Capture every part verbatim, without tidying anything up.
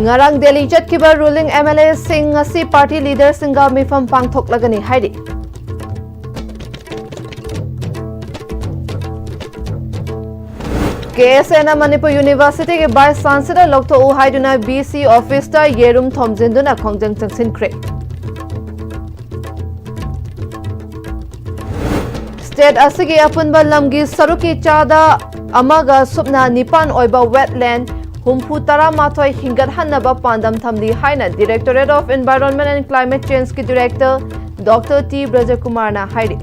ꯉꯔꯥꯡ ꯗꯦꯜꯂꯤ ꯆꯠꯈꯤꯕ ruling M L ꯑꯦꯁꯤꯡ ꯉꯁꯤ ꯄꯥꯔꯇꯤ ꯂꯤꯗꯔꯁꯤꯡꯒ ꯃꯤꯐꯝ ꯄꯥꯡꯊꯣꯛꯂꯒꯅꯤ ꯍꯥꯏꯔꯤ꯫ ꯀꯦ ꯑꯦꯁ ꯑꯦꯅ ꯃꯅꯤꯄꯨꯔ ꯌꯨꯅꯤꯚꯔꯁꯤꯇꯤꯒꯤ ꯚꯥꯏꯁ ꯆꯥꯟꯁꯦꯂꯔ ꯂꯧꯊꯣꯛꯎ ꯍꯥꯏꯗꯨꯅ ꯚꯤ ꯁꯤ ꯑꯣꯐꯤꯁꯇ ꯌꯦꯔꯨꯝ ꯊꯣꯝꯖꯤꯟꯗꯨꯅ ꯈꯣꯡꯖꯪ ꯆꯪꯁꯤꯟꯈ꯭ꯔꯦ꯫ ꯁ꯭ꯇꯦꯠ ꯑꯁꯤꯒꯤ ꯑꯄꯨꯟꯕ ꯂꯝꯒꯤ ꯁꯔꯨꯛꯀꯤ ꯆꯥꯗ ꯑꯃꯒ ꯁꯨꯞꯅ ꯅꯤꯄꯥꯟ ꯑꯣꯏꯕ ꯋꯦꯠꯂꯦꯟ ꯍꯨꯝꯐꯨ ꯇꯔꯥꯃꯥꯊꯣꯏ ꯍꯤꯡꯒꯠꯍꯟꯅꯕ ꯄꯥꯟꯗꯝ ꯊꯝꯂꯤ ꯍꯥꯏꯅ Directorate of Environment and Climate Changeꯀꯤ ꯗꯤꯔꯦꯛꯇꯔ ꯗꯣꯛꯇꯔ ꯇꯤ ꯕ꯭ꯔꯖꯀꯨꯃꯥꯔꯅ ꯍꯥꯏꯔꯤ꯫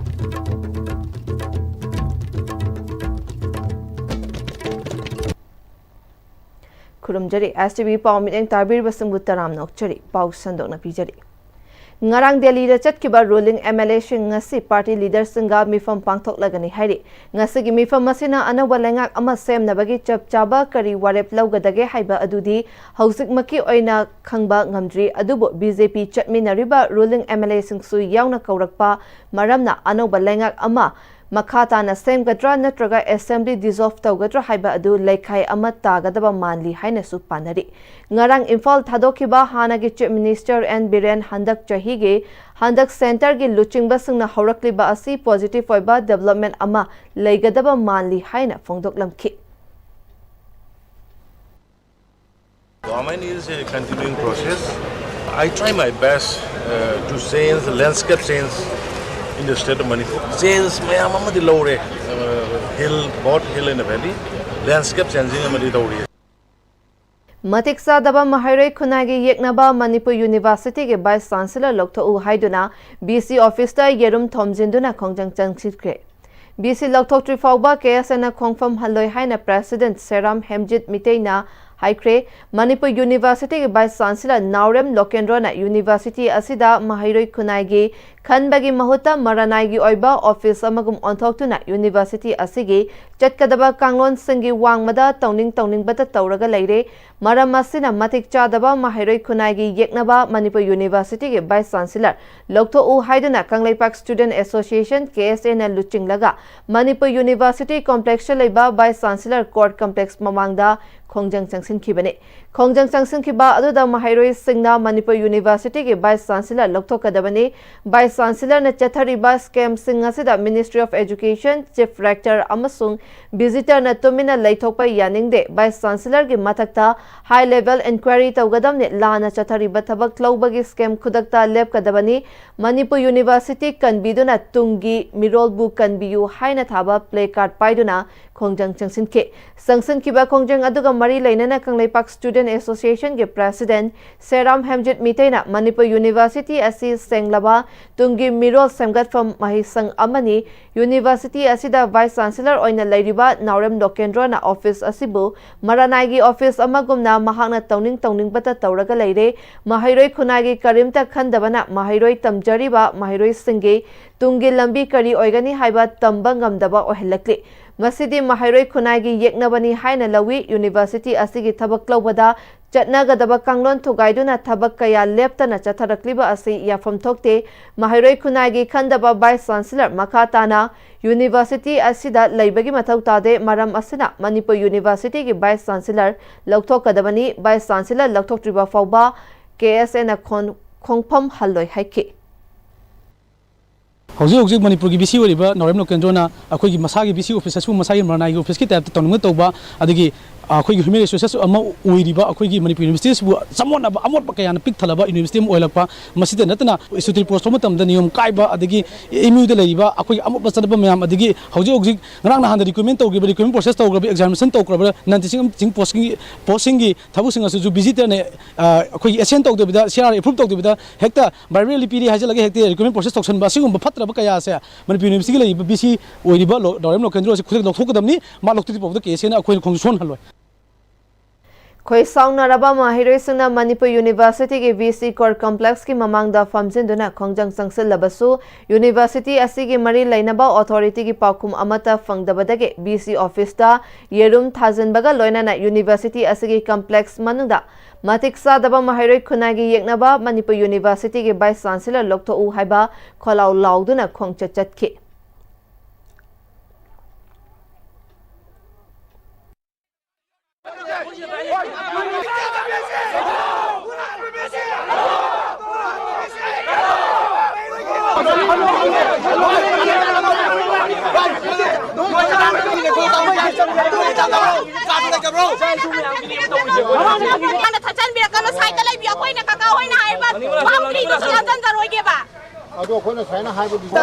ꯈꯨꯔꯨꯝꯖꯔꯤ꯫ ꯑꯦꯁ ꯇꯤ ꯚꯤ ꯄꯥꯎ ꯃꯤꯠꯌꯦꯡ ꯇꯥꯕꯤꯔꯤꯕꯁꯤꯡꯕꯨ ꯇꯔꯥꯝꯅ ꯑꯣꯛꯆꯔꯤ꯫ ꯄꯥꯎ ꯁꯟꯗꯣꯛꯅ ꯄꯤꯖꯔꯤ꯫ ꯉꯔꯥꯡ ꯗꯦꯜꯂꯤꯗ ꯆꯠꯈꯤꯕ ꯔꯨꯂꯤꯡ ꯑꯦꯝ ꯑꯦꯜ ꯑꯦꯁꯤꯡ ꯉꯁꯤ ꯄꯥꯔꯇꯤ ꯂꯤꯗꯔꯁꯤꯡꯒ ꯃꯤꯐꯝ ꯄꯥꯡꯊꯣꯛꯂꯒꯅꯤ ꯍꯥꯏꯔꯤ꯫ ꯉꯁꯤꯒꯤ ꯃꯤꯐꯝ ꯑꯁꯤꯅ ꯑꯅꯧꯕ ꯂꯩꯉꯥꯛ ꯑꯃ ꯁꯦꯝꯅꯕꯒꯤ ꯆꯞ ꯆꯥꯕ ꯀꯔꯤ ꯋꯥꯔꯦꯞ ꯂꯧꯒꯗꯒꯦ ꯍꯥꯏꯕ ꯑꯗꯨꯗꯤ ꯍꯧꯖꯤꯛꯃꯛꯀꯤ ꯑꯣꯏꯅ ꯈꯪꯕ ꯉꯝꯗ꯭ꯔꯤ꯫ ꯑꯗꯨꯕꯨ ꯕꯤ ꯖꯦ ꯄꯤ ꯆꯠꯃꯤꯟꯅꯔꯤꯕ ꯔꯨꯂꯤꯡ ꯑꯦꯝ ꯑꯦꯜ ꯑꯦꯁꯤꯡꯁꯨ ꯌꯥꯎꯅ ꯀꯧꯔꯛꯄ ꯃꯔꯝꯅ ꯑꯅꯧꯕ ꯂꯩꯉꯥꯛ ꯑꯃ ꯃꯈꯥ ꯇꯥꯅ ꯁꯦꯝꯒꯗ꯭ꯔꯥ ꯅꯠꯇ꯭ꯔꯒ ꯑꯦꯁꯦꯝꯕ꯭ꯂꯤ ꯗꯤꯖꯣꯜꯚ ꯇꯧꯒꯗ꯭ꯔꯥ ꯍꯥꯏꯕ ꯑꯗꯨ ꯂꯩꯈꯥꯏ ꯑꯃ ꯇꯥꯒꯗꯕ ꯃꯥꯜꯂꯤ ꯍꯥꯏꯅꯁꯨ ꯄꯥꯅꯔꯤ꯫ ꯉꯔꯥꯡ ꯏꯝꯐꯥꯜ ꯊꯥꯗꯣꯛꯈꯤꯕ ꯍꯥꯟꯅꯒꯤ ꯆꯤꯐ ꯃꯤꯅꯤꯁꯇꯔ ꯑꯦꯟ ꯕꯤꯔꯦꯟ ꯍꯟꯗꯛ ꯆꯍꯤꯒꯤ, ꯍꯟꯗꯛ ꯁꯦꯟꯇꯔꯒꯤ ꯂꯨꯆꯤꯡꯕꯁꯤꯡꯅ ꯍꯧꯔꯛꯂꯤꯕ ꯑꯁꯤ ꯄꯣꯖꯤꯇꯤꯚ ꯑꯣꯏꯕ ꯗꯤꯕꯦꯂꯞꯃꯦꯟꯠ ꯑꯃ ꯂꯩꯒꯗꯕ ꯃꯥꯜꯂꯤ ꯍꯥꯏꯅ ꯐꯣꯡꯗꯣꯛꯂꯝꯈꯤ꯫ Government is a continuing process. I try my best uh, to change the landscape change in the state of Manipur. Change ꯃꯌꯥꯝ ꯑꯃꯗꯤ ꯂꯧꯔꯦ꯫ Uh, hill, both hill and valley, landscape changing ꯑꯃꯗꯤ ꯇꯧꯔꯤ꯫ ꯃꯇꯤꯛ ꯆꯥꯗꯕ ꯃꯍꯩꯔꯣꯏ ꯈꯨꯟꯅꯥꯏꯒꯤ ꯌꯦꯛꯅꯕ ꯃꯅꯤꯄꯨꯔ ꯌꯨꯅꯤꯚꯔꯁꯤꯇꯤꯒꯤ ꯚꯥꯏꯁ ꯆꯥꯟꯁꯦꯂꯔ ꯂꯧꯊꯣꯛꯎ ꯍꯥꯏꯗꯨꯅ ꯚꯤ ꯁꯤ ꯑꯣꯐꯤꯁꯇ ꯌꯦꯔꯨꯝ ꯊꯣꯝꯖꯤꯟꯗꯨꯅ ꯈꯣꯡꯖꯪ ꯆꯪꯁꯤꯟꯈ꯭ꯔꯦ꯫ ꯚꯤ ꯁꯤ ꯂꯧꯊꯣꯛꯇ꯭ꯔꯤ ꯐꯥꯎꯕ ꯀꯦ ꯑꯦꯁ ꯑꯦꯅ ꯈꯣꯡꯐꯝ ꯍꯜꯂꯣꯏ ꯍꯥꯏꯅ ꯄ꯭ꯔꯦꯁꯤꯗꯦꯟꯠ ꯁꯦꯔꯥꯝ ꯍꯦꯝꯖꯤꯠ ꯃꯤꯇꯩꯅ ꯍꯥꯏꯈ꯭ꯔꯦ꯫ ꯃꯅꯤꯄꯨꯔ ꯌꯨꯅꯤꯚꯔꯁꯤꯇꯤꯒꯤ ꯚꯥꯏꯁ ꯆꯥꯟꯁꯦꯂꯔ ꯅꯥꯎꯔꯦꯝ ꯂꯣꯀꯦꯟꯗ꯭ꯔꯣꯅ ꯌꯨꯅꯤꯚꯔꯁꯤꯇꯤ ꯑꯁꯤꯗ ꯃꯍꯩꯔꯣꯏ ꯈꯨꯟꯅꯥꯏꯒꯤ ꯈꯟꯕꯒꯤ ꯃꯍꯨꯠꯇ ꯃꯔꯅꯥꯏꯒꯤ ꯑꯣꯏꯕ ꯑꯣꯐꯤꯁ ꯑꯃꯒꯨꯝ ꯑꯣꯟꯊꯣꯛꯇꯨꯅ ꯌꯨꯅꯤꯚꯔꯁꯤꯇꯤ ꯑꯁꯤꯒꯤ ꯆꯠꯀꯗꯕ ꯀꯥꯡꯂꯣꯟꯁꯤꯡꯒꯤ ꯋꯥꯡꯃꯗ ꯇꯧꯅꯤꯡ ꯇꯧꯅꯤꯡꯕꯇ ꯇꯧꯔꯒ ꯂꯩꯔꯦ꯫ ꯃꯔꯝ ꯑꯁꯤꯅ ꯃꯇꯤꯛ ꯆꯥꯗꯕ ꯃꯍꯩꯔꯣꯏ ꯈꯨꯟꯅꯥꯏꯒꯤ ꯌꯦꯛꯅꯕ ꯃꯅꯤꯄꯨꯔ ꯌꯨꯅꯤꯚꯔꯁꯤꯇꯤꯒꯤ ꯚꯥꯏꯁ ꯆꯥꯟꯁꯦꯂꯔ ꯂꯧꯊꯣꯛꯎ ꯍꯥꯏꯗꯨꯅ ꯀꯪꯂꯩꯄꯥꯛ ꯁ꯭ꯇꯨꯗꯦꯟꯠ ꯑꯦꯁꯣꯁꯤꯌꯦꯁꯟ, ꯀꯦ ꯑꯦꯁ ꯑꯦꯅ ꯂꯨꯆꯤꯡꯂꯒ ꯃꯅꯤꯄꯨꯔ ꯌꯨꯅꯤꯚꯔꯁꯤꯇꯤ ꯀꯣꯝꯄ꯭ꯂꯦꯛꯁꯇ ꯂꯩꯕ ꯚꯥꯏꯁ ꯆꯥꯟꯁꯦꯂꯔ ꯀꯣꯔꯠ ꯀꯝꯄ꯭ꯂꯦꯛꯁ ꯃꯃꯥꯡꯗ ꯈꯣꯡꯖꯪ ꯆꯪꯁꯤꯟꯈꯤꯕꯅꯤ꯫ ꯈꯣꯡꯖꯪ ꯆꯪꯁꯤꯟꯈꯤꯕ ꯑꯗꯨꯗ ꯃꯍꯩꯔꯣꯏꯁꯤꯡꯅ ꯃꯅꯤꯄꯨꯔ ꯌꯨꯅꯤꯚꯔꯁꯤꯇꯤꯒꯤ ꯚꯥꯏꯁ ꯆꯥꯟꯁꯦꯂꯔ ꯂꯧꯊꯣꯛꯀꯗꯕꯅꯤ꯫ ꯚꯥꯏꯁ ꯆꯥꯟꯁꯦꯂꯔꯅ ꯆꯠꯊꯔꯤꯕ ꯁ꯭ꯀꯦꯝꯁꯤꯡ ꯑꯁꯤꯗ ꯃꯤꯅꯤꯁꯇ꯭ꯔꯤ ꯑꯣꯐ ꯑꯦꯖꯨꯀꯦꯁꯟ, ꯆꯤꯐ ꯔꯦꯛꯇꯔ ꯑꯃꯁꯨꯡ ꯚꯤꯖꯤꯇꯔꯅ ꯇꯨꯃꯤꯟꯅ ꯂꯩꯊꯣꯛꯄ ꯌꯥꯅꯤꯡꯗꯦ꯫ ꯚꯥꯏꯁ ꯆꯥꯟꯁꯦꯂꯔꯒꯤ ꯃꯊꯛꯇ ꯍꯥꯏ ꯂꯦꯚꯦꯜ ꯏꯟꯀ꯭ꯋꯥꯏꯔꯤ ꯇꯧꯒꯗꯕꯅꯤ꯫ ꯂꯥꯟꯅ ꯆꯠꯊꯔꯤꯕ ꯊꯕꯛ ꯂꯧꯕꯒꯤ ꯁ꯭ꯀꯦꯝ ꯈꯨꯗꯛꯇ ꯂꯦꯞꯀꯗꯕꯅꯤ꯫ ꯃꯅꯤꯄꯨꯔ ꯌꯨꯅꯤꯚꯔꯁꯤꯇꯤ ꯀꯟꯕꯤꯗꯨꯅ ꯇꯨꯡꯒꯤ ꯃꯤꯔꯣꯜꯕꯨ ꯀꯟꯕꯤꯌꯨ ꯍꯥꯏꯅ ꯊꯥꯕ ꯄ꯭ꯂꯦ ꯀꯥꯔꯗ ꯄꯥꯏꯗꯨꯅ ꯈꯣꯡꯖꯪ ꯆꯪꯁꯤꯟꯈꯤ꯫ ꯆꯪꯁꯤꯟꯈꯤꯕ ꯈꯣꯡꯖꯪ ꯑꯗꯨꯒ ꯃꯔꯤ ꯂꯩꯅꯅ ꯀꯪꯂꯩꯄꯥꯛ ꯁ꯭ꯇꯨꯗꯦꯟꯠ ꯑꯦꯁꯣꯁꯤꯌꯦꯁꯟꯒꯤ ꯄ꯭ꯔꯦꯁꯤꯗꯦꯟꯠ ꯁꯦꯔꯥꯝ ꯍꯦꯝꯖꯤꯠ ꯃꯤꯇꯩꯅ ꯃꯅꯤꯄꯨꯔ ꯌꯨꯅꯤꯚꯔꯁꯤꯇꯤ ꯑꯁꯤ ꯁꯦꯡꯂꯕ ꯇꯨꯡꯒꯤ ꯃꯤꯔꯣꯜ ꯁꯦꯝꯒꯠꯐꯝ ꯃꯍꯩꯁꯪ ꯑꯃꯅꯤ꯫ ꯌꯨꯅꯤꯚꯔꯁꯤꯇꯤ ꯑꯁꯤꯗ ꯚꯥꯏꯁ ꯆꯥꯟꯁꯦꯂꯔ ꯑꯣꯏꯅ ꯂꯩꯔꯤꯕ ꯅꯥꯎꯔꯦꯝ ꯂꯣꯀꯦꯟꯗ꯭ꯔꯣꯅ ꯑꯣꯐꯤꯁ ꯑꯁꯤꯕꯨ ꯃꯔꯥꯅꯥꯏꯒꯤ ꯑꯣꯐꯤꯁ ꯑꯃꯒꯨꯝꯅ ꯃꯍꯥꯛꯅ ꯇꯧꯅꯤꯡ ꯇꯧꯅꯤꯡꯕꯇ ꯇꯧꯔꯒ ꯂꯩꯔꯦ꯫ ꯃꯍꯩꯔꯣꯏ ꯈꯨꯟꯅꯥꯏꯒꯤ ꯀꯔꯤꯝꯇ ꯈꯟꯗꯕꯅ ꯃꯍꯩꯔꯣꯏ ꯇꯝꯖꯔꯤꯕ ꯃꯍꯩꯔꯣꯏꯁꯤꯡꯒꯤ ꯇꯨꯡꯒꯤ ꯂꯝꯕꯤ ꯀꯔꯤ ꯑꯣꯏꯒꯅꯤ ꯍꯥꯏꯕ ꯇꯝꯕ ꯉꯝꯗꯕ ꯑꯣꯏꯍꯜꯂꯛꯂꯤ꯫ ꯃꯁꯤꯗꯤ ꯃꯍꯩꯔꯣꯏ ꯈꯨꯟꯅꯥꯏꯒꯤ ꯌꯦꯛꯅꯕꯅꯤ ꯍꯥꯏꯅ ꯂꯧꯏ꯫ ꯌꯨꯅꯤꯚꯔꯁꯤꯇꯤ ꯑꯁꯤꯒꯤ ꯊꯕꯛ ꯂꯧꯕꯗ ꯆꯠꯅꯒꯗꯕ ꯀꯥꯡꯂꯣꯟ ꯊꯨꯒꯥꯏꯗꯨꯅ ꯊꯕꯛ ꯀꯌꯥ ꯂꯦꯞꯇꯅ ꯆꯠꯊꯔꯛꯂꯤꯕ ꯑꯁꯤ ꯌꯥꯐꯝ ꯊꯣꯛꯇꯦ꯫ ꯃꯍꯩꯔꯣꯏ ꯈꯨꯟꯅꯥꯏꯒꯤ ꯈꯟꯗꯕ ꯚꯥꯏꯁ ꯆꯥꯟꯁꯦꯂꯔ ꯃꯈꯥ ꯇꯥꯅ ꯌꯨꯅꯤꯚꯔꯁꯤꯇꯤ ꯑꯁꯤꯗ ꯂꯩꯕꯒꯤ ꯃꯊꯧ ꯇꯥꯗꯦ꯫ ꯃꯔꯝ ꯑꯁꯤꯅ ꯃꯅꯤꯄꯨꯔ ꯌꯨꯅꯤꯚꯔꯁꯤꯇꯤꯒꯤ ꯚꯥꯏꯁ ꯆꯥꯟꯁꯦꯂꯔ ꯂꯧꯊꯣꯛꯀꯗꯕꯅꯤ꯫ ꯚꯥꯏꯁ ꯆꯥꯟꯁꯦꯂꯔ ꯂꯧꯊꯣꯛꯇ꯭ꯔꯤꯕ ꯐꯥꯎꯕ ꯀꯦ ꯑꯦꯁ ꯑꯦꯅ ꯈꯣꯟ-, ꯈꯣꯡꯐꯝ ꯍꯜꯂꯣꯏ ꯍꯥꯏꯈꯤ꯫ ꯍꯧꯖꯤꯛ ꯍꯧꯖꯤꯛ ꯃꯅꯤꯄꯨꯔꯒꯤ ꯚꯤ ꯁꯤ ꯑꯣꯏꯔꯤꯕ ꯅꯥꯎꯔꯦꯝ ꯂꯣꯀꯦꯟꯗ꯭ꯔꯣꯅ ꯑꯩꯈꯣꯏꯒꯤ ꯃꯁꯥꯒꯤ ꯚꯤ ꯁꯤ ꯑꯣꯐꯤꯁ ꯑꯁꯤꯕꯨ ꯃꯁꯥꯒꯤ ꯃꯔꯅꯥꯏꯒꯤ ꯑꯣꯐꯤꯁꯀꯤ ꯇꯥꯏꯞꯇ ꯇꯧꯅꯤꯡꯕ ꯇꯧꯕ, ꯑꯗꯒꯤ ꯑꯩꯈꯣꯏꯒꯤ ꯍ꯭ꯌꯨꯃꯦꯟ ꯔꯤꯁꯣꯔꯁꯦꯁ ꯑꯃ ꯑꯣꯏꯔꯤꯕ ꯑꯩꯈꯣꯏꯒꯤ ꯃꯅꯤꯄꯨꯔ ꯌꯨꯅꯤꯚꯔꯁꯤꯇꯤꯁꯤꯕꯨ ꯆꯃꯣꯠꯅꯕ ꯑꯃꯣꯠꯄ ꯀꯌꯥꯅ ꯄꯤꯛ ꯊꯜꯂꯕ ꯌꯨꯅꯤꯚꯔꯁꯤꯇꯤ ꯑꯃ ꯑꯣꯏꯔꯛꯄ, ꯃꯁꯤꯗ ꯅꯠꯇꯅ ꯁꯨꯇꯤ ꯄꯣꯁ ꯊꯣꯛꯄ ꯃꯇꯝꯗ ꯅꯤꯌꯣꯝ ꯀꯥꯏꯕ, ꯑꯗꯒꯤ ꯑꯦꯝ ꯌꯨꯗ ꯂꯩꯔꯤꯕ ꯑꯩꯈꯣꯏꯒꯤ ꯑꯃꯣꯠꯄ ꯆꯠꯅꯕ ꯃꯌꯥꯝ, ꯑꯗꯒꯤ ꯍꯧꯖꯤꯛ ꯍꯧꯖꯤꯛ ꯉꯔꯥꯡ ꯅꯍꯥꯟꯗ ꯔꯤꯀ꯭ꯔꯨꯠꯃꯦꯟ ꯇꯧꯈ꯭ꯔꯤꯕ, ꯔꯤꯀ꯭ꯔꯨꯠꯃꯦꯟ ꯄ꯭ꯔꯣꯁꯦꯁ ꯇꯧꯈ꯭ꯔꯕ, ꯑꯦꯛꯖꯥꯃꯤꯅꯦꯁꯟ ꯇꯧꯈ꯭ꯔꯕ ꯅꯟ ꯇꯤꯆꯤꯡ ꯄꯣꯁꯀꯤ, ꯄꯣꯁꯁꯤꯡꯒꯤ ꯊꯕꯛꯁꯤꯡ ꯑꯁꯤꯁꯨ ꯚꯤꯖꯤꯇꯔꯅ, ꯑ, ꯑꯩꯈꯣꯏꯒꯤ ꯑꯦꯁꯦꯟ ꯇꯧꯗꯕꯤꯗ, ꯁꯤ ꯑꯥꯔ ꯑꯦꯄ꯭ꯔꯨꯞ ꯇꯧꯗꯕꯤꯗ ꯍꯦꯛꯇ ꯚꯥꯏꯕ꯭ꯔꯦꯂꯤ ꯄꯤꯔꯤ ꯍꯥꯏꯖꯤꯜꯂꯒ ꯍꯦꯛꯇ ꯔꯤꯀ꯭ꯔꯨꯠꯃꯦꯟ ꯄ꯭ꯔꯣꯁꯦꯁ ꯇꯧꯁꯟꯕ, ꯑꯁꯤꯒꯨꯝꯕ ꯐꯠꯇ꯭ꯔꯕ ꯀꯌꯥ ꯑꯁꯦ ꯃꯅꯤꯄꯨꯔ ꯌꯨꯅꯤꯚꯔꯁꯤꯇꯤꯒꯤ ꯂꯩꯔꯤꯕ ꯚꯤ ꯁꯤ ꯑꯣꯏꯔꯤꯕ ꯂꯣ-, ꯅꯥꯎꯔꯦꯝ ꯂꯣꯀꯦꯟꯗ꯭ꯔꯣ ꯑꯁꯤ ꯈꯨꯗꯛꯇ ꯂꯧꯊꯣꯛꯀꯗꯕꯅꯤ꯫ ꯃꯥ ꯂꯧꯊꯣꯛꯇ꯭ꯔꯤ ꯐꯥꯎꯕꯗ ꯀꯦ ꯑꯦꯁ ꯑꯦꯅ ꯑꯩꯈꯣꯏꯅ ꯈꯣꯡ ꯁꯣꯟꯍꯜꯂꯣꯏ꯫ ꯈꯣꯏꯁꯥꯎꯅꯔꯕ ꯃꯍꯩꯔꯣꯏꯁꯤꯡꯅ ꯃꯅꯤꯄꯨꯔ ꯌꯨꯅꯤꯚꯔꯁꯤꯇꯤꯒꯤ ꯚꯤ ꯁꯤ ꯀꯣꯔ ꯀꯝꯄ꯭ꯂꯦꯛꯁꯀꯤ ꯃꯃꯥꯡꯗ ꯐꯝꯖꯤꯟꯗꯨꯅ ꯈꯣꯡꯖꯪ ꯆꯪꯁꯤꯜꯂꯕꯁꯨ, ꯌꯨꯅꯤꯚꯔꯁꯤꯇꯤ ꯑꯁꯤꯒꯤ ꯃꯔꯤ ꯂꯩꯅꯕ ꯑꯣꯊꯣꯔꯤꯇꯤꯒꯤ ꯄꯥꯎꯈꯨꯝ ꯑꯃꯠꯇ ꯐꯪꯗꯕꯗꯒꯤ ꯚꯤ ꯁꯤ ꯑꯣꯐꯤꯁꯇ ꯌꯦꯔꯨꯝ ꯊꯥꯖꯤꯟꯕꯒ ꯂꯣꯏꯅꯅ ꯌꯨꯅꯤꯚꯔꯁꯤꯇꯤ ꯑꯁꯤꯒꯤ ꯀꯝꯄ꯭ꯂꯦꯛꯁ ꯃꯅꯨꯡꯗ ꯃꯇꯤꯛ ꯆꯥꯗꯕ ꯃꯍꯩꯔꯣꯏ ꯈꯨꯟꯅꯥꯏꯒꯤ ꯌꯦꯛꯅꯕ ꯃꯅꯤꯄꯨꯔ ꯌꯨꯅꯤꯚꯔꯁꯤꯇꯤꯒꯤ ꯚꯥꯏꯁ ꯆꯥꯟꯁꯦꯂꯔ ꯂꯧꯊꯣꯛꯎ ꯍꯥꯏꯕ ꯈꯣꯜꯂꯥꯎ ꯂꯥꯎꯗꯨꯅ ꯈꯣꯡꯆꯠ ꯆꯠꯈꯤ꯫ ꯍꯥꯟꯅ ꯊꯠꯆꯟꯕꯤꯔꯛꯀꯅꯨ, ꯁꯥꯏꯗ ꯂꯩꯕꯤꯌꯨ꯫ ꯑꯩꯈꯣꯏꯅ ꯀꯀꯥ ꯍꯣꯏꯅ ꯍꯥꯏꯔꯤꯕ ꯋꯥ ꯀꯔꯤꯗꯨꯁꯨ ꯂꯥꯟꯖꯟꯖꯔꯣꯏꯒꯦꯕ꯫ ꯑꯗꯣ ꯑꯩꯈꯣꯏꯅ ꯁꯨꯃꯥꯏꯅ ꯍꯥꯏꯕꯗꯨꯗ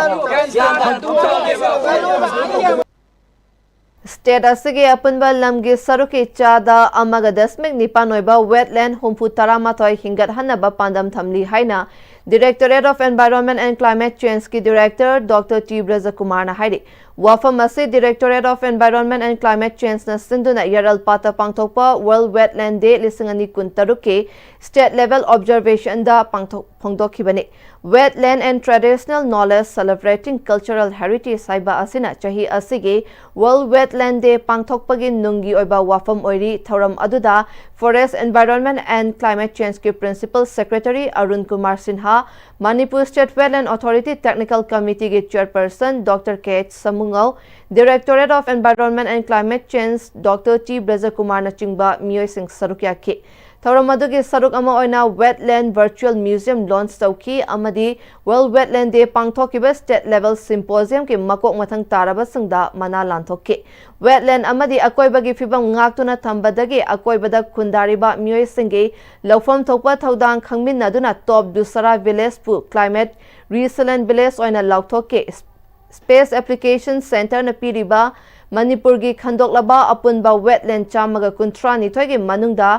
ꯁ꯭ꯇꯦꯠ ꯑꯁꯤꯒꯤ ꯑꯄꯨꯟꯕ ꯂꯝꯒꯤ ꯁꯔꯨꯛꯀꯤ ꯆꯥꯗ ꯑꯃꯒ ꯗꯁꯃꯤꯛ ꯅꯤꯄꯥꯟ ꯑꯣꯏꯕ ꯋꯦꯠꯂꯦꯟ ꯍꯨꯝꯐꯨ ꯇꯔꯥꯃꯥꯊꯣꯏ ꯍꯤꯡꯒꯠꯍꯟꯅꯕ ꯄꯥꯟꯗꯝ ꯊꯝꯂꯤ ꯍꯥꯏꯅ Directorate of Environment and Climate Change ꯀꯤ Director Doctor T ꯕ꯭ꯔꯖꯀꯨꯃꯥꯔꯅ ꯍꯥꯏꯔꯤ꯫ ꯋꯥꯐꯝ ꯑꯁꯤ Directorate of Environment and Climate Change ꯅ ꯁꯤꯟꯗꯨꯅ ꯌꯥꯔꯜꯄꯥꯠꯇ ꯄꯥꯡꯊꯣꯛꯄ World Wetland Day ꯂꯤꯁꯤꯡ ꯑꯅꯤ ꯀꯨꯟꯇꯔꯨꯛꯀꯤ State Level Observation the ꯄꯥꯡꯊꯣꯛ-, ꯐꯣꯡꯗꯣꯛꯈꯤꯕꯅꯤ꯫ Wetland and Traditional Knowledge Celebrating Cultural Heritage ꯍꯥꯏꯕ ꯑꯁꯤꯅ ꯆꯍꯤ ꯑꯁꯤꯒꯤ World Wetland Day ꯄꯥꯡꯊꯣꯛꯄꯒꯤ ꯅꯨꯡꯒꯤ ꯑꯣꯏꯕ ꯋꯥꯐꯝ ꯑꯣꯏꯔꯤ꯫ ꯊꯧꯔꯝ ꯑꯗꯨꯗ Forest, Environment and Climate Change ꯀꯤ Principal Secretary Arun Kumar Sinha, Manipur State Wetland Authority Technical Committee ꯒꯤ Chairperson Doctor K H Samungou, Directorate of Environment and Climate Change Doctor T ꯕ꯭ꯔꯖꯀꯨꯃꯥꯔꯅꯆꯤꯡꯕ ꯃꯤꯑꯣꯏꯁꯤꯡ ꯁꯔꯨꯛ ꯌꯥꯈꯤ꯫ ꯊꯧꯔꯝ ꯑꯗꯨꯒꯤ ꯁꯔꯨꯛ ꯑꯃ ꯑꯣꯏꯅ Wetland Virtual Museum launch ꯇꯧꯈꯤ ꯑꯃꯗꯤ World Wetland Day ꯄꯥꯡꯊꯣꯛꯈꯤꯕ State Level Symposium ꯒꯤ ꯃꯀꯣꯛ ꯃꯊꯪ ꯇꯥꯔꯕꯁꯤꯡꯗ ꯃꯅꯥ ꯂꯥꯟꯊꯣꯛꯈꯤ꯫ Wetland ꯑꯃꯗꯤ ꯑꯀꯣꯏꯕꯒꯤ ꯐꯤꯕꯝ ꯉꯥꯛꯇꯨꯅ ꯊꯝꯕꯗꯒꯤ ꯑꯀꯣꯏꯕꯗ ꯈꯨꯟꯗꯥꯔꯤꯕ ꯃꯤꯑꯣꯏꯁꯤꯡꯒꯤ ꯂꯧꯐꯝ ꯊꯣꯛꯄ ꯊꯧꯗꯥꯡ ꯈꯪꯃꯤꯟꯅꯗꯨꯅ Top Dusara Village ꯄꯨ Climate Resilient Village ꯑꯣꯏꯅ ꯂꯥꯎꯊꯣꯛꯈꯤ꯫ Space Application Center ꯅ ꯄꯤꯔꯤꯕ ꯃꯅꯤꯄꯨꯔꯒꯤ ꯈꯟꯗꯣꯛꯂꯕ ꯑꯄꯨꯟꯕ wetland ꯆꯥꯝꯃꯒ ꯀꯨꯟꯊ꯭ꯔꯥ ꯅꯤꯊꯣꯏꯒꯤ ꯃꯅꯨꯡꯗ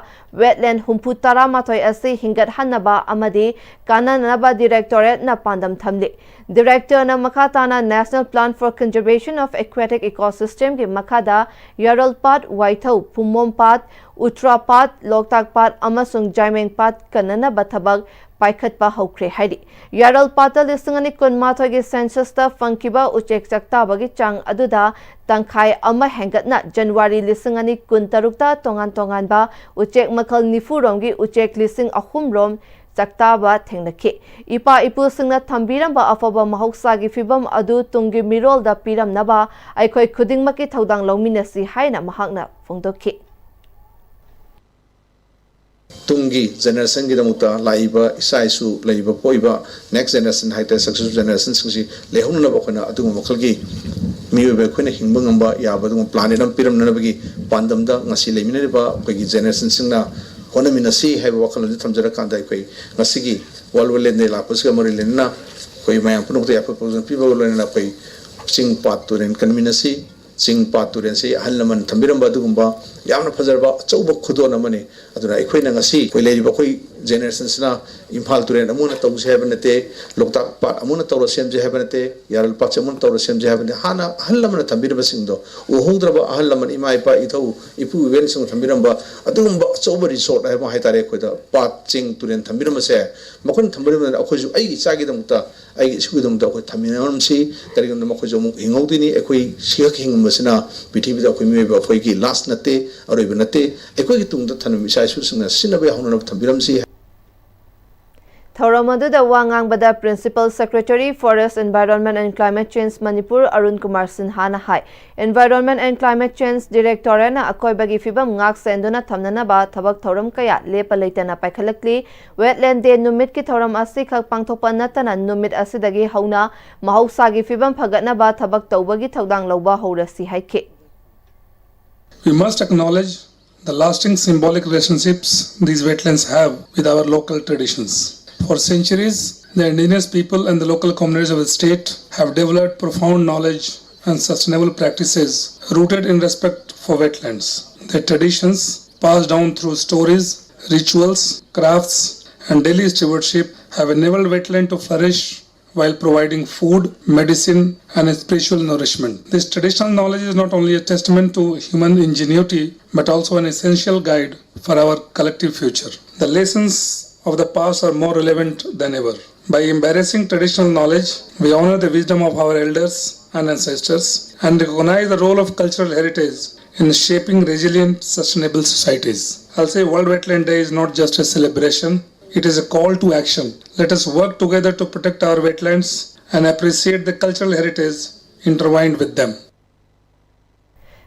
wetland ꯍꯨꯝꯐꯨ ꯇꯔꯥ ꯃꯥꯊꯣꯏ ꯑꯁꯤ ꯍꯤꯡꯒꯠꯍꯟꯅꯕ ꯑꯃꯗꯤ ꯀꯥꯟꯅꯅꯕ Directorate ꯅ ꯄꯥꯟꯗꯝ ꯊꯝꯂꯤ꯫ Director ꯅ ꯃꯈꯥ ꯇꯥꯅ National Plan for Conservation of Aquatic Ecosystem ꯒꯤ ꯃꯈꯥꯗ ꯌꯥꯔꯣꯜ ꯄꯥꯠ, ꯋꯥꯏꯊꯧ, ꯐꯨꯝꯃꯣꯝ ꯄꯥꯠ, ꯎꯇ꯭ꯔꯥ ꯄꯥꯠ, ꯂꯣꯛꯇꯥꯛ ꯄꯥꯠ ꯑꯃꯁꯨꯡ ꯖꯥꯏꯃꯦꯡ ꯄꯥꯠ ꯀꯟꯅꯅꯕ ꯊꯕꯛ ꯄꯥꯏꯈꯠꯄ ꯍꯧꯈ꯭ꯔꯦ ꯍꯥꯏꯔꯤ꯫ ꯌꯥꯔꯣꯜ ꯄꯥꯠꯇ ꯂꯤꯁꯤꯡ ꯑꯅꯤ ꯀꯨꯟꯃꯥꯊꯣꯏꯒꯤ census ꯇ ꯐꯪꯈꯤꯕ ꯎꯆꯦꯛ ꯆꯥꯛꯇꯥꯕꯒꯤ ꯆꯥꯡ ꯑꯗꯨꯗ ꯇꯪꯈꯥꯏ ꯑꯃ ꯍꯦꯟꯒꯠꯅ January ꯂꯤꯁꯤꯡ ꯑꯅꯤ ꯀꯨꯟꯇꯔꯨꯛꯇ ꯇꯣꯉꯥꯟ ꯇꯣꯉꯥꯟꯕ ꯎꯆꯦꯛ ꯃꯈꯜ ꯅꯤꯐꯨ ꯔꯣꯝꯒꯤ ꯎꯆꯦꯛ ꯂꯤꯁꯤꯡ ꯑꯍꯨꯝ ꯔꯣꯝ ꯆꯥꯛꯇꯥꯕ ꯊꯦꯡꯅꯈꯤ꯫ ꯏꯄꯥ ꯏꯄꯨꯁꯤꯡꯅ ꯊꯝꯕꯤꯔꯝꯕ ꯑꯐꯕ ꯃꯍꯧꯁꯥꯒꯤ ꯐꯤꯕꯝ ꯑꯗꯨ ꯇꯨꯡꯒꯤ ꯃꯤꯔꯣꯜꯗ ꯄꯤꯔꯝꯅꯕ ꯑꯩꯈꯣꯏ ꯈꯨꯗꯤꯡꯃꯛꯀꯤ ꯊꯧꯗꯥꯡ ꯂꯧꯃꯤꯟꯅꯁꯤ ꯍꯥꯏꯅ ꯃꯍꯥꯛꯅ ꯐꯣꯡꯗꯣꯛꯈꯤ꯫ ꯇꯨꯡꯒꯤ generation ꯒꯤꯗꯃꯛꯇ, ꯂꯥꯛꯏꯕ ꯏꯆꯥ ꯏꯁꯨ ꯂꯩꯔꯤꯕ ꯄꯣꯛꯏꯕ next generation ꯍꯥꯏꯇꯥꯔꯦ, successive generation ꯁꯤꯡꯁꯤ ꯂꯩꯍꯧꯅꯅꯕ ꯑꯩꯈꯣꯏꯅ ꯑꯗꯨꯒꯨꯝꯕ ꯃꯈꯜꯒꯤ ꯃꯤꯑꯣꯏꯕ ꯑꯩꯈꯣꯏꯅ ꯍꯤꯡꯕ ꯉꯝꯕ ꯌꯥꯕ ꯑꯗꯨꯒꯨꯝꯕ planet ꯑꯃ ꯄꯤꯔꯝꯅꯅꯕꯒꯤ ꯄꯥꯟꯗꯝꯗ ꯉꯁꯤ ꯂꯩꯃꯤꯟꯅꯔꯤꯕ ꯑꯩꯈꯣꯏꯒꯤ generation ꯁꯤꯡꯅ ꯍꯣꯠꯅꯃꯤꯟꯅꯁꯤ ꯍꯥꯏꯕ ꯋꯥꯈꯜꯂꯣꯟꯁꯤ ꯊꯝꯖꯔꯀꯥꯟꯗ, ꯑꯩꯈꯣꯏ ꯉꯁꯤꯒꯤ World Wetland Day ꯂꯥꯛꯄꯁꯤꯒ ꯃꯔꯤ ꯂꯩꯅꯅ ꯑꯩꯈꯣꯏ ꯃꯌꯥꯝ ꯄꯨꯝꯅꯃꯛꯇ ꯌꯥꯏꯐ ꯄꯥꯎꯖꯦꯜ ꯄꯤꯕꯒ ꯂꯣꯏꯅꯅ ꯑꯩꯈꯣꯏ ꯆꯤꯡ ꯄꯥꯠ ꯇꯨꯔꯦꯜ ꯀꯟꯃꯤꯟꯅꯁꯤ꯫ ꯆꯤꯡ ꯄꯥꯠ ꯇꯨꯔꯦꯜꯁꯤ ꯑꯍꯜ ꯂꯃꯟ ꯊꯝꯕꯤꯔꯝꯕ ꯑꯗꯨꯒꯨꯝꯕ ꯌꯥꯝꯅ ꯐꯖꯔꯕ ꯑꯆꯧꯕ ꯈꯨꯗꯣꯜ ꯑꯃꯅꯤ꯫ ꯑꯗꯨꯅ ꯑꯩꯈꯣꯏꯅ ꯉꯁꯤ ꯑꯩꯈꯣꯏ ꯂꯩꯔꯤꯕ ꯑꯩꯈꯣꯏ generation ꯁꯤꯅ ꯏꯝꯐꯥꯜ ꯇꯨꯔꯦꯜ ꯑꯃꯨꯛ ꯍꯟꯅ ꯇꯧꯁꯦ ꯍꯥꯏꯕ ꯅꯠꯇꯦ, ꯂꯣꯛꯇꯥꯛ ꯄꯥꯠ ꯑꯃꯨꯛ ꯍꯟꯅ ꯇꯧꯔ ꯁꯦꯝꯁꯦ ꯍꯥꯏꯕ ꯅꯠꯇꯦ, ꯌꯥꯔꯣꯜ ꯄꯥꯠꯁꯦ ꯑꯃꯨꯛ ꯍꯟꯅ ꯇꯧꯔ ꯁꯦꯝꯁꯦ ꯍꯥꯏꯕ ꯅꯠꯇꯦ꯫ ꯍꯥꯟꯅ ꯑꯍꯜ ꯂꯃꯟꯅ ꯊꯝꯕꯤꯔꯝꯕꯁꯤꯡꯗꯣ, ꯎꯍꯧꯗ꯭ꯔꯕ ꯑꯍꯜ ꯂꯃꯟ, ꯏꯃꯥ ꯏꯄꯥ, ꯏꯙꯧ ꯏꯄꯨ ꯏꯕꯦꯟꯁꯤꯡꯅ ꯊꯝꯕꯤꯔꯝꯕ ꯑꯗꯨꯒꯨꯝꯕ ꯑꯆꯧꯕ resort ꯍꯥꯏꯕ ꯍꯥꯏꯇꯥꯔꯦ, ꯑꯩꯈꯣꯏꯗ ꯄꯥꯠ, ꯆꯤꯡ, ꯇꯨꯔꯦꯜ ꯊꯝꯕꯤꯔꯝꯕꯁꯦ, ꯃꯈꯣꯏꯅ ꯊꯝꯕꯤꯔꯝꯕꯗꯨꯅ ꯑꯩꯈꯣꯏꯁꯨ ꯑꯩꯒꯤ ꯏꯆꯥꯒꯤꯗꯃꯛꯇ, ꯑꯩꯒꯤ ꯏꯁꯨꯒꯤꯗꯃꯛꯇ ꯑꯩꯈꯣꯏ ꯊꯝꯃꯤꯟꯅꯔꯝꯁꯤ꯫ ꯀꯔꯤꯒꯨꯝꯕꯗ ꯃꯈꯣꯏꯁꯨ ꯑꯃꯨꯛ ꯍꯤꯡꯍꯧꯗꯣꯏꯅꯤ꯫ ꯑꯩꯈꯣꯏ ꯁꯤꯈꯛ ꯍꯤꯡꯕꯁꯤꯅ ꯄ꯭ꯔꯤꯊꯤꯕꯤꯗ ꯑꯩꯈꯣꯏ ꯃꯤꯑꯣꯏꯕ ꯑꯩꯈꯣꯏꯒꯤ last ꯅꯠꯇꯦ, ꯑꯔꯣꯏꯕ ꯅꯠꯇꯦ꯫ ꯑꯩꯈꯣꯏꯒꯤ ꯇꯨꯡꯗ ꯊꯝꯂꯤꯕ ꯏꯆꯥ ꯏꯁꯨꯁꯤꯡꯅ ꯁꯤꯖꯤꯟꯅꯕ ꯌꯥꯍꯧꯅꯅꯕ ꯊꯝꯕꯤꯔꯝꯁꯤ꯫ ꯊꯧꯔꯝ ꯑꯗꯨꯗ ꯋꯥ ꯉꯥꯡꯕꯗ Principal Secretary Forest, Environment and Climate Change Manipur Arun Kumar ꯁꯤꯟꯍꯥꯅ high, Environment and Climate Change Directorate ꯅ ꯑꯀꯣꯏꯕꯒꯤ ꯐꯤꯕꯝ ꯉꯥꯛ ꯁꯦꯟꯗꯨꯅ ꯊꯝꯅꯅꯕ ꯊꯕꯛ ꯊꯧꯔꯝ ꯀꯌꯥ ꯂꯦꯞꯄ ꯂꯩꯇꯅ ꯄꯥꯏꯈꯠꯂꯛꯂꯤ꯫ Wetland Day ꯅꯨꯃꯤꯠꯀꯤ ꯊꯧꯔꯝ ꯑꯁꯤꯈꯛ ꯄꯥꯡꯊꯣꯛꯄ ꯅꯠꯇꯅ ꯅꯨꯃꯤꯠ ꯑꯁꯤꯗꯒꯤ ꯍꯧꯅ ꯃꯍꯧꯁꯥꯒꯤ ꯐꯤꯕꯝ ꯐꯒꯠꯅꯕ ꯊꯕꯛ ꯇꯧꯕꯒꯤ ꯊꯧꯗꯥꯡ ꯂꯧꯕ ꯍꯧꯔꯁꯤ ꯍꯥꯏꯈꯤ꯫ We must acknowledge the lasting symbolic relationships these wetlands have with our local traditions. For centuries, the indigenous people and the local communities of the state have developed profound knowledge and sustainable practices rooted in respect for wetlands. Their traditions, passed down through stories, rituals, crafts, and daily stewardship, have enabled wetland to flourish while providing food, medicine, and spiritual nourishment. This traditional knowledge is not only a testament to human ingenuity but also an essential guide for our collective future. The lessons of the past are more relevant than ever. By embracing traditional knowledge, we honor the wisdom of our elders and ancestors and recognize the role of cultural heritage in shaping resilient, sustainable societies. I'll say World Wetland Day is not just a celebration, it is a call to action. Let us work together to protect our wetlands and appreciate the cultural heritage intertwined with them.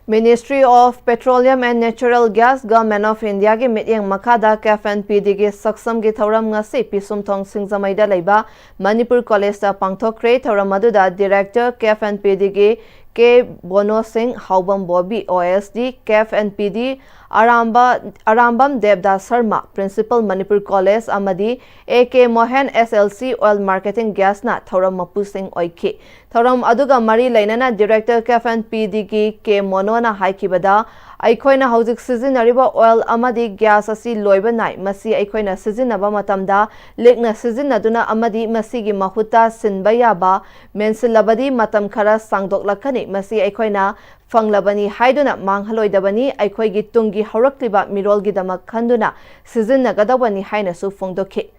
Ministry of Petroleum and Natural Gas, Government of India ꯒꯤ ꯃꯤꯠꯌꯦꯡ ꯃꯈꯥꯗ ꯀꯦꯐ N ꯄꯤ ꯗꯤꯒꯤ ꯁꯛꯁꯝꯒꯤ ꯊꯧꯔꯝ ꯉꯁꯤ ꯄꯤꯁꯨꯝꯊꯣꯡ ꯁꯤꯡꯖꯃꯩꯗ ꯂꯩꯕ ꯃꯅꯤꯄꯨꯔ ꯀꯣꯂꯦꯖꯇ ꯄꯥꯡꯊꯣꯛꯈ꯭ꯔꯦ꯫ ꯊꯧꯔꯝ ꯑꯗꯨꯗ director ꯀꯦꯐ N ꯄꯤ ꯗꯤꯒꯤ ꯀꯦ bono ꯁꯤꯡ, Haobam Bobby O S D, ꯀꯦꯐ N P D Arambam Arambam Debdas Sharma, principal Manipur college ꯑꯃꯗꯤ A K Mohen S L C oil marketing ꯒ꯭ꯌꯥꯁꯅ ꯊꯧꯔꯝ ꯃꯄꯨꯁꯤꯡ ꯑꯣꯏꯈꯤ꯫ ꯊꯧꯔꯝ ꯑꯗꯨꯒ ꯃꯔꯤ ꯂꯩꯅꯅ ꯗꯤꯔꯦꯛꯇꯔ ꯀꯦꯐ ꯑꯦꯟ ꯄꯤ ꯗꯤꯒꯤ ꯀꯦ ꯃꯣꯅꯣꯅ ꯍꯥꯏꯈꯤꯕꯗ, ꯑꯩꯈꯣꯏꯅ ꯍꯧꯖꯤꯛ ꯁꯤꯖꯤꯟꯅꯔꯤꯕ ꯑꯣꯏꯜ ꯑꯃꯗꯤ ꯒ꯭ꯌꯥꯁ ꯑꯁꯤ ꯂꯣꯏꯕ ꯅꯥꯏ꯫ ꯃꯁꯤ ꯑꯩꯈꯣꯏꯅ ꯁꯤꯖꯤꯟꯅꯕ ꯃꯇꯝꯗ ꯂꯤꯛꯅ ꯁꯤꯖꯤꯟꯅꯗꯨꯅ ꯑꯃꯗꯤ ꯃꯁꯤꯒꯤ ꯃꯍꯨꯠꯇ ꯁꯤꯟꯕ ꯌꯥꯕ ꯃꯦꯟꯁꯤꯜꯂꯕꯗꯤ ꯃꯇꯝ ꯈꯔ ꯁꯥꯡꯗꯣꯛꯂꯛꯀꯅꯤ꯫ ꯃꯁꯤ ꯑꯩꯈꯣꯏꯅ ꯐꯪꯂꯕꯅꯤ ꯍꯥꯏꯗꯨꯅ ꯃꯥꯡꯍꯜꯂꯣꯏꯗꯕꯅꯤ꯫ ꯑꯩꯈꯣꯏꯒꯤ ꯇꯨꯡꯒꯤ ꯍꯧꯔꯛꯂꯤꯕ ꯃꯤꯔꯣꯜꯒꯤꯗꯃꯛ ꯈꯟꯗꯨꯅ ꯁꯤꯖꯤꯟꯅꯒꯗꯧꯕꯅꯤ ꯍꯥꯏꯅꯁꯨ ꯐꯣꯡꯗꯣꯛꯈꯤ꯫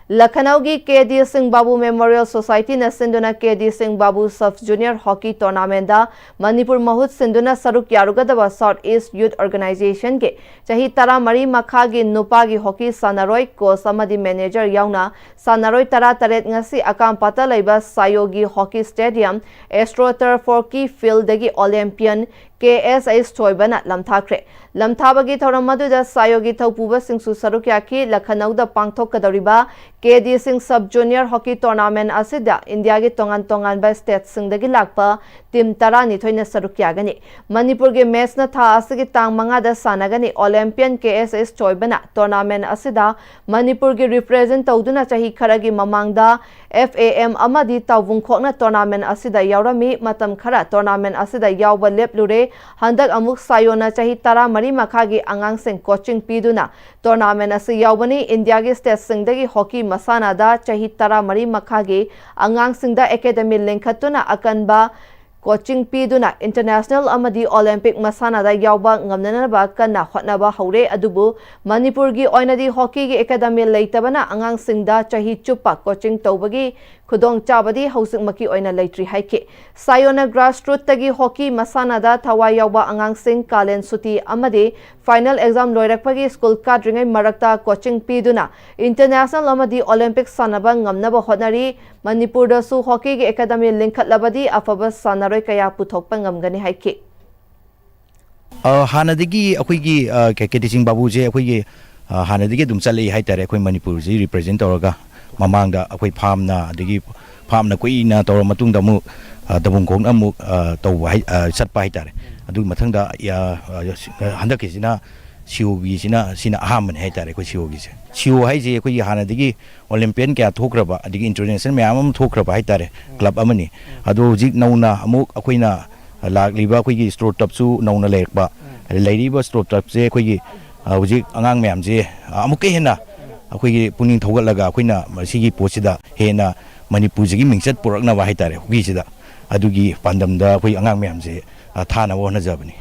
ꯂꯈꯅꯧꯒꯤ ꯀꯦ ꯗꯤ ꯁꯤꯡ ꯕꯥꯕꯨ ꯃꯦꯃꯣꯔꯤꯌꯦꯜ ꯁꯣꯁꯥꯏꯇꯤꯅ ꯁꯤꯟꯗꯨꯅ K D Singh Babu sub junior hockey ꯇꯣꯔꯅꯥꯃꯦꯟꯗ ꯃꯅꯤꯄꯨꯔ ꯃꯍꯨꯠ ꯁꯤꯟꯗꯨꯅ ꯁꯔꯨꯛ ꯌꯥꯔꯨꯒꯗꯕ ꯁꯥꯎꯠ ꯏꯁ ꯌꯨꯠ ꯑꯣꯔꯒꯅꯥꯏꯖꯦꯁꯟꯒꯤ ꯆꯍꯤ ꯇꯔꯥꯃꯔꯤ ꯃꯈꯥꯒꯤ ꯅꯨꯄꯥꯒꯤ ꯍꯣꯀꯤ ꯁꯥꯟꯅꯔꯣꯏ, ꯀꯣꯆ ꯑꯃꯗꯤ ꯃꯦꯅꯦꯖꯔ ꯌꯥꯎꯅ ꯁꯥꯟꯅꯔꯣꯏ ꯇꯔꯥꯇꯔꯦꯠ ꯉꯁꯤ ꯑꯀꯥꯝꯄꯥꯠꯇ ꯂꯩꯕ ꯁꯥꯌꯣꯒꯤ ꯍꯣꯀꯤ ꯁ꯭ꯇꯦꯗꯤꯌꯝ, ꯑꯦꯁꯇ꯭ꯔꯣ ꯇꯔꯐ ꯍꯣꯀꯤ ꯐꯤꯜꯗꯒꯤ ꯑꯣꯂꯦꯝꯄꯤꯌꯟ ꯀꯦ ꯑꯦꯁ ꯑꯩꯆ ꯊꯣꯏꯕꯅ ꯂꯝꯊꯥꯈ꯭ꯔꯦ꯫ ꯂꯝꯊꯥꯕꯒꯤ ꯊꯧꯔꯝ ꯑꯗꯨꯗ ꯁꯥꯌꯣꯒꯤ ꯊꯧꯄꯨꯕꯁꯤꯡꯁꯨ ꯁꯔꯨꯛ ꯌꯥꯈꯤ꯫ ꯂꯈꯅꯧꯗ ꯄꯥꯡꯊꯣꯛꯀꯗꯧꯔꯤꯕ ꯀꯦ ꯗꯤ ꯁꯤꯡ ꯁꯕ ꯖꯨꯅꯤꯌꯔ ꯍꯣꯀꯤ ꯇꯣꯔꯅꯥꯃꯦꯟ ꯑꯁꯤꯗ ꯏꯟꯗꯤꯌꯥꯒꯤ ꯇꯣꯉꯥꯟ ꯇꯣꯉꯥꯟꯕ ꯁ꯭ꯇꯦꯠꯁꯤꯡꯗꯒꯤ ꯂꯥꯛꯄ ꯇꯤꯝ ꯇꯔꯥꯅꯤꯊꯣꯏꯅ ꯁꯔꯨꯛ ꯌꯥꯒꯅꯤ꯫ ꯃꯅꯤꯄꯨꯔꯒꯤ ꯃꯦꯠꯁꯅ ꯊꯥ ꯑꯁꯤꯒꯤ ꯇꯥꯡ ꯃꯉꯥꯗ ꯁꯥꯟꯅꯒꯅꯤ꯫ ꯑꯣꯂꯦꯝꯄꯤꯌꯟ ꯀꯦ ꯑꯦꯁ ꯑꯩꯆ ꯊꯣꯏꯕꯅ ꯇꯣꯔꯅꯥꯃꯦꯟ ꯑꯁꯤꯗ ꯃꯅꯤꯄꯨꯔꯒꯤ ꯔꯤꯄ꯭ꯔꯦꯖꯦꯟ ꯇꯧꯗꯨꯅ ꯆꯍꯤ ꯈꯔꯒꯤ ꯃꯃꯥꯡꯗ ꯑꯦꯐ ꯑꯦ ꯑꯦꯝ ꯑꯃꯗꯤ ꯇꯥꯎꯕꯨꯡꯈꯣꯛꯅ ꯇꯣꯔꯅꯥꯃꯦꯟ ꯑꯁꯤꯗ ꯌꯥꯎꯔꯝꯃꯤ꯫ ꯃꯇꯝ ꯈꯔ ꯇꯣꯔꯅꯥꯃꯦꯟ ꯑꯁꯤꯗ ꯌꯥꯎꯕ ꯂꯦꯞꯂꯨꯔꯦ꯫ ꯍꯟꯗꯛ ꯑꯃꯨꯛ ꯁꯥꯌꯣꯅ ꯆꯍꯤ ꯇꯔꯥꯃꯔꯤ ꯃꯈꯥꯒꯤ ꯑꯉꯥꯡꯁꯤꯡ ꯀꯣꯆꯤꯡ ꯄꯤꯗꯨꯅ ꯇꯣꯔꯅꯥꯃꯦꯟ ꯑꯁꯤ ꯌꯥꯎꯕꯅꯤ꯫ ꯏꯟꯗꯤꯌꯥꯒꯤ ꯁ꯭ꯇꯦꯠꯁꯤꯡꯗꯒꯤ ꯍꯣꯀꯤ ꯃꯁꯥꯟꯅꯗ ꯆꯍꯤ ꯇꯔꯥꯃꯔꯤ ꯃꯈꯥꯒꯤ ꯑꯉꯥꯡꯁꯤꯡꯗ ꯑꯦꯀꯥꯗꯃꯤ ꯂꯤꯡꯈꯠꯇꯨꯅ ꯑꯀꯟꯕ ꯀꯣꯆꯤꯡ ꯄꯤꯗꯨꯅ ꯏꯟꯇꯔꯅꯦꯁꯅꯦꯜ ꯑꯃꯗꯤ ꯑꯣꯂꯦꯝꯄꯤꯛ ꯃꯁꯥꯟꯅꯗ ꯌꯥꯎꯕ ꯉꯝꯅꯅꯕ ꯀꯟꯅ ꯍꯣꯠꯅꯕ ꯍꯧꯔꯦ꯫ ꯑꯗꯨꯕꯨ ꯃꯅꯤꯄꯨꯔꯒꯤ ꯑꯣꯏꯅꯗꯤ ꯍꯣꯀꯤꯒꯤ ꯑꯦꯀꯥꯗꯃꯤ ꯂꯩꯇꯕꯅ ꯑꯉꯥꯡꯁꯤꯡꯗ ꯆꯍꯤ ꯆꯨꯞꯄ ꯀꯣꯆꯤꯡ ꯇꯧꯕꯒꯤ ꯈꯨꯗꯣꯡꯆꯥꯕꯗꯤ ꯍꯧꯖꯤꯛꯃꯛꯀꯤ ꯑꯣꯏꯅ ꯂꯩꯇ꯭ꯔꯤ ꯍꯥꯏꯈꯤ꯫ ꯁꯥꯌꯣꯅ ꯒ꯭ꯔꯥꯁꯔꯨꯠꯇꯒꯤ ꯍꯣꯀꯤ ꯃꯁꯥꯟꯅꯗ ꯊꯋꯥꯏ ꯌꯥꯎꯕ ꯑꯉꯥꯡꯁꯤꯡ ꯀꯥꯂꯦꯟ ꯁꯨꯇꯤ ꯑꯃꯗꯤ ꯐꯥꯏꯅꯦꯜ ꯑꯦꯛꯖꯥꯝ ꯂꯣꯏꯔꯛꯄꯒꯤ ꯁ꯭ꯀꯨꯜ ꯀꯥꯗ꯭ꯔꯤꯉꯩ ꯃꯔꯛꯇ ꯀꯣꯆꯤꯡ ꯄꯤꯗꯨꯅ ꯏꯟꯇꯔꯅꯦꯁꯅꯦꯜ ꯑꯃꯗꯤ ꯑꯣꯂꯦꯝꯄꯤꯛ ꯁꯥꯟꯅꯕ ꯉꯝꯅꯕ ꯍꯣꯠꯅꯔꯤ꯫ ꯃꯅꯤꯄꯨꯔꯗꯁꯨ ꯍꯣꯀꯤꯒꯤ ꯑꯦꯀꯥꯗꯃꯤ ꯂꯤꯡꯈꯠꯂꯕꯗꯤ ꯑꯐꯕ ꯁꯥꯟꯅꯔꯣꯏ ꯀꯌꯥ ꯄꯨꯊꯣꯛꯄ ꯉꯝꯒꯅꯤ ꯍꯥꯏꯈꯤ꯫ ꯑ, ꯍꯥꯟꯅꯗꯒꯤ ꯑꯩꯈꯣꯏꯒꯤ, ꯑ, ꯀꯦ-, ꯀꯦ ꯗꯤ ꯁꯤꯡ ꯕꯥꯕꯨꯁꯦ ꯑꯩꯈꯣꯏꯒꯤ, ꯑ, ꯍꯥꯟꯅꯗꯒꯤ ꯑꯗꯨꯝ ꯆꯠꯂꯛꯏ ꯍꯥꯏꯇꯥꯔꯦ꯫ ꯑꯩꯈꯣꯏ ꯃꯅꯤꯄꯨꯔꯁꯤ ꯔꯤꯄ꯭ꯔꯦꯖꯦꯟ ꯇꯧꯔꯒ ꯃꯃꯥꯡꯗ ꯑꯩꯈꯣꯏ ꯐꯥꯝꯅ, ꯑꯗꯒꯤ ꯐꯥꯝꯅ ꯀꯨꯏꯅ ꯇꯧꯔ ꯃꯇꯨꯡꯗ ꯑꯃꯨꯛ, ꯑ, ꯇꯥꯕꯨꯡꯈꯣꯛꯅ ꯑꯃꯨꯛ, ꯑ, ꯇꯧꯕ ꯍꯥꯏ-, ꯑ, ꯆꯠꯄ ꯍꯥꯏꯇꯥꯔꯦ꯫ ꯑꯗꯨꯒꯤ ꯃꯊꯪꯗ, ꯑ, ꯑ, ꯍꯟꯗꯛꯀꯤꯁꯤꯅ ꯁꯤꯑꯣꯒꯤꯁꯤꯅ, ꯁꯤꯅ ꯑꯍꯥꯟꯕꯅꯦ ꯍꯥꯏꯇꯥꯔꯦ ꯑꯩꯈꯣꯏ ꯁꯤꯑꯣꯒꯤꯁꯦ꯫ ꯁꯤꯑꯣ ꯍꯥꯏꯁꯦ ꯑꯩꯈꯣꯏꯒꯤ ꯍꯥꯟꯅꯗꯒꯤ ꯑꯣꯂꯦꯝꯄꯤꯌꯟ ꯀꯌꯥ ꯊꯣꯛꯈ꯭ꯔꯕ, ꯑꯗꯒꯤ ꯏꯟꯇꯔꯅꯦꯁꯅꯦꯜ ꯃꯌꯥꯝ ꯑꯃ ꯊꯣꯛꯈ꯭ꯔꯕ ꯍꯥꯏꯇꯥꯔꯦ, ꯀ꯭ꯂꯕ ꯑꯃꯅꯤ꯫ ꯑꯗꯣ ꯍꯧꯖꯤꯛ ꯅꯧꯅ ꯑꯃꯨꯛ ꯑꯩꯈꯣꯏꯅ ꯂꯥꯛꯂꯤꯕ ꯑꯩꯈꯣꯏꯒꯤ ꯁ꯭ꯇꯣꯔ ꯇꯞꯁꯨ ꯅꯧꯅ ꯂꯩꯔꯛꯄ, ꯂꯩꯔꯤꯕ ꯁ꯭ꯇꯣꯔ ꯇꯞꯁꯦ ꯑꯩꯈꯣꯏꯒꯤ, ꯑ, ꯍꯧꯖꯤꯛ ꯑꯉꯥꯡ ꯃꯌꯥꯝꯁꯦ, ꯑ, ꯑꯃꯨꯛꯀ ꯍꯦꯟꯅ ꯑꯩꯈꯣꯏꯒꯤ ꯄꯨꯛꯅꯤꯡ ꯊꯧꯒꯠꯂꯒ ꯑꯩꯈꯣꯏꯅ ꯃꯁꯤꯒꯤ ꯄꯣꯠꯁꯤꯗ ꯍꯦꯟꯅ ꯃꯅꯤꯄꯨꯔꯁꯤꯒꯤ ꯃꯤꯡꯆꯠ ꯄꯨꯔꯛꯅꯕ ꯍꯥꯏꯇꯥꯔꯦ, ꯍꯣꯀꯤꯁꯤꯗ, ꯑꯗꯨꯒꯤ ꯄꯥꯟꯗꯝꯗ ꯑꯩꯈꯣꯏ ꯑꯉꯥꯡ ꯃꯌꯥꯝꯁꯦ, ꯑ, ꯊꯥꯅꯕ ꯍꯣꯠꯅꯖꯕꯅꯤ꯫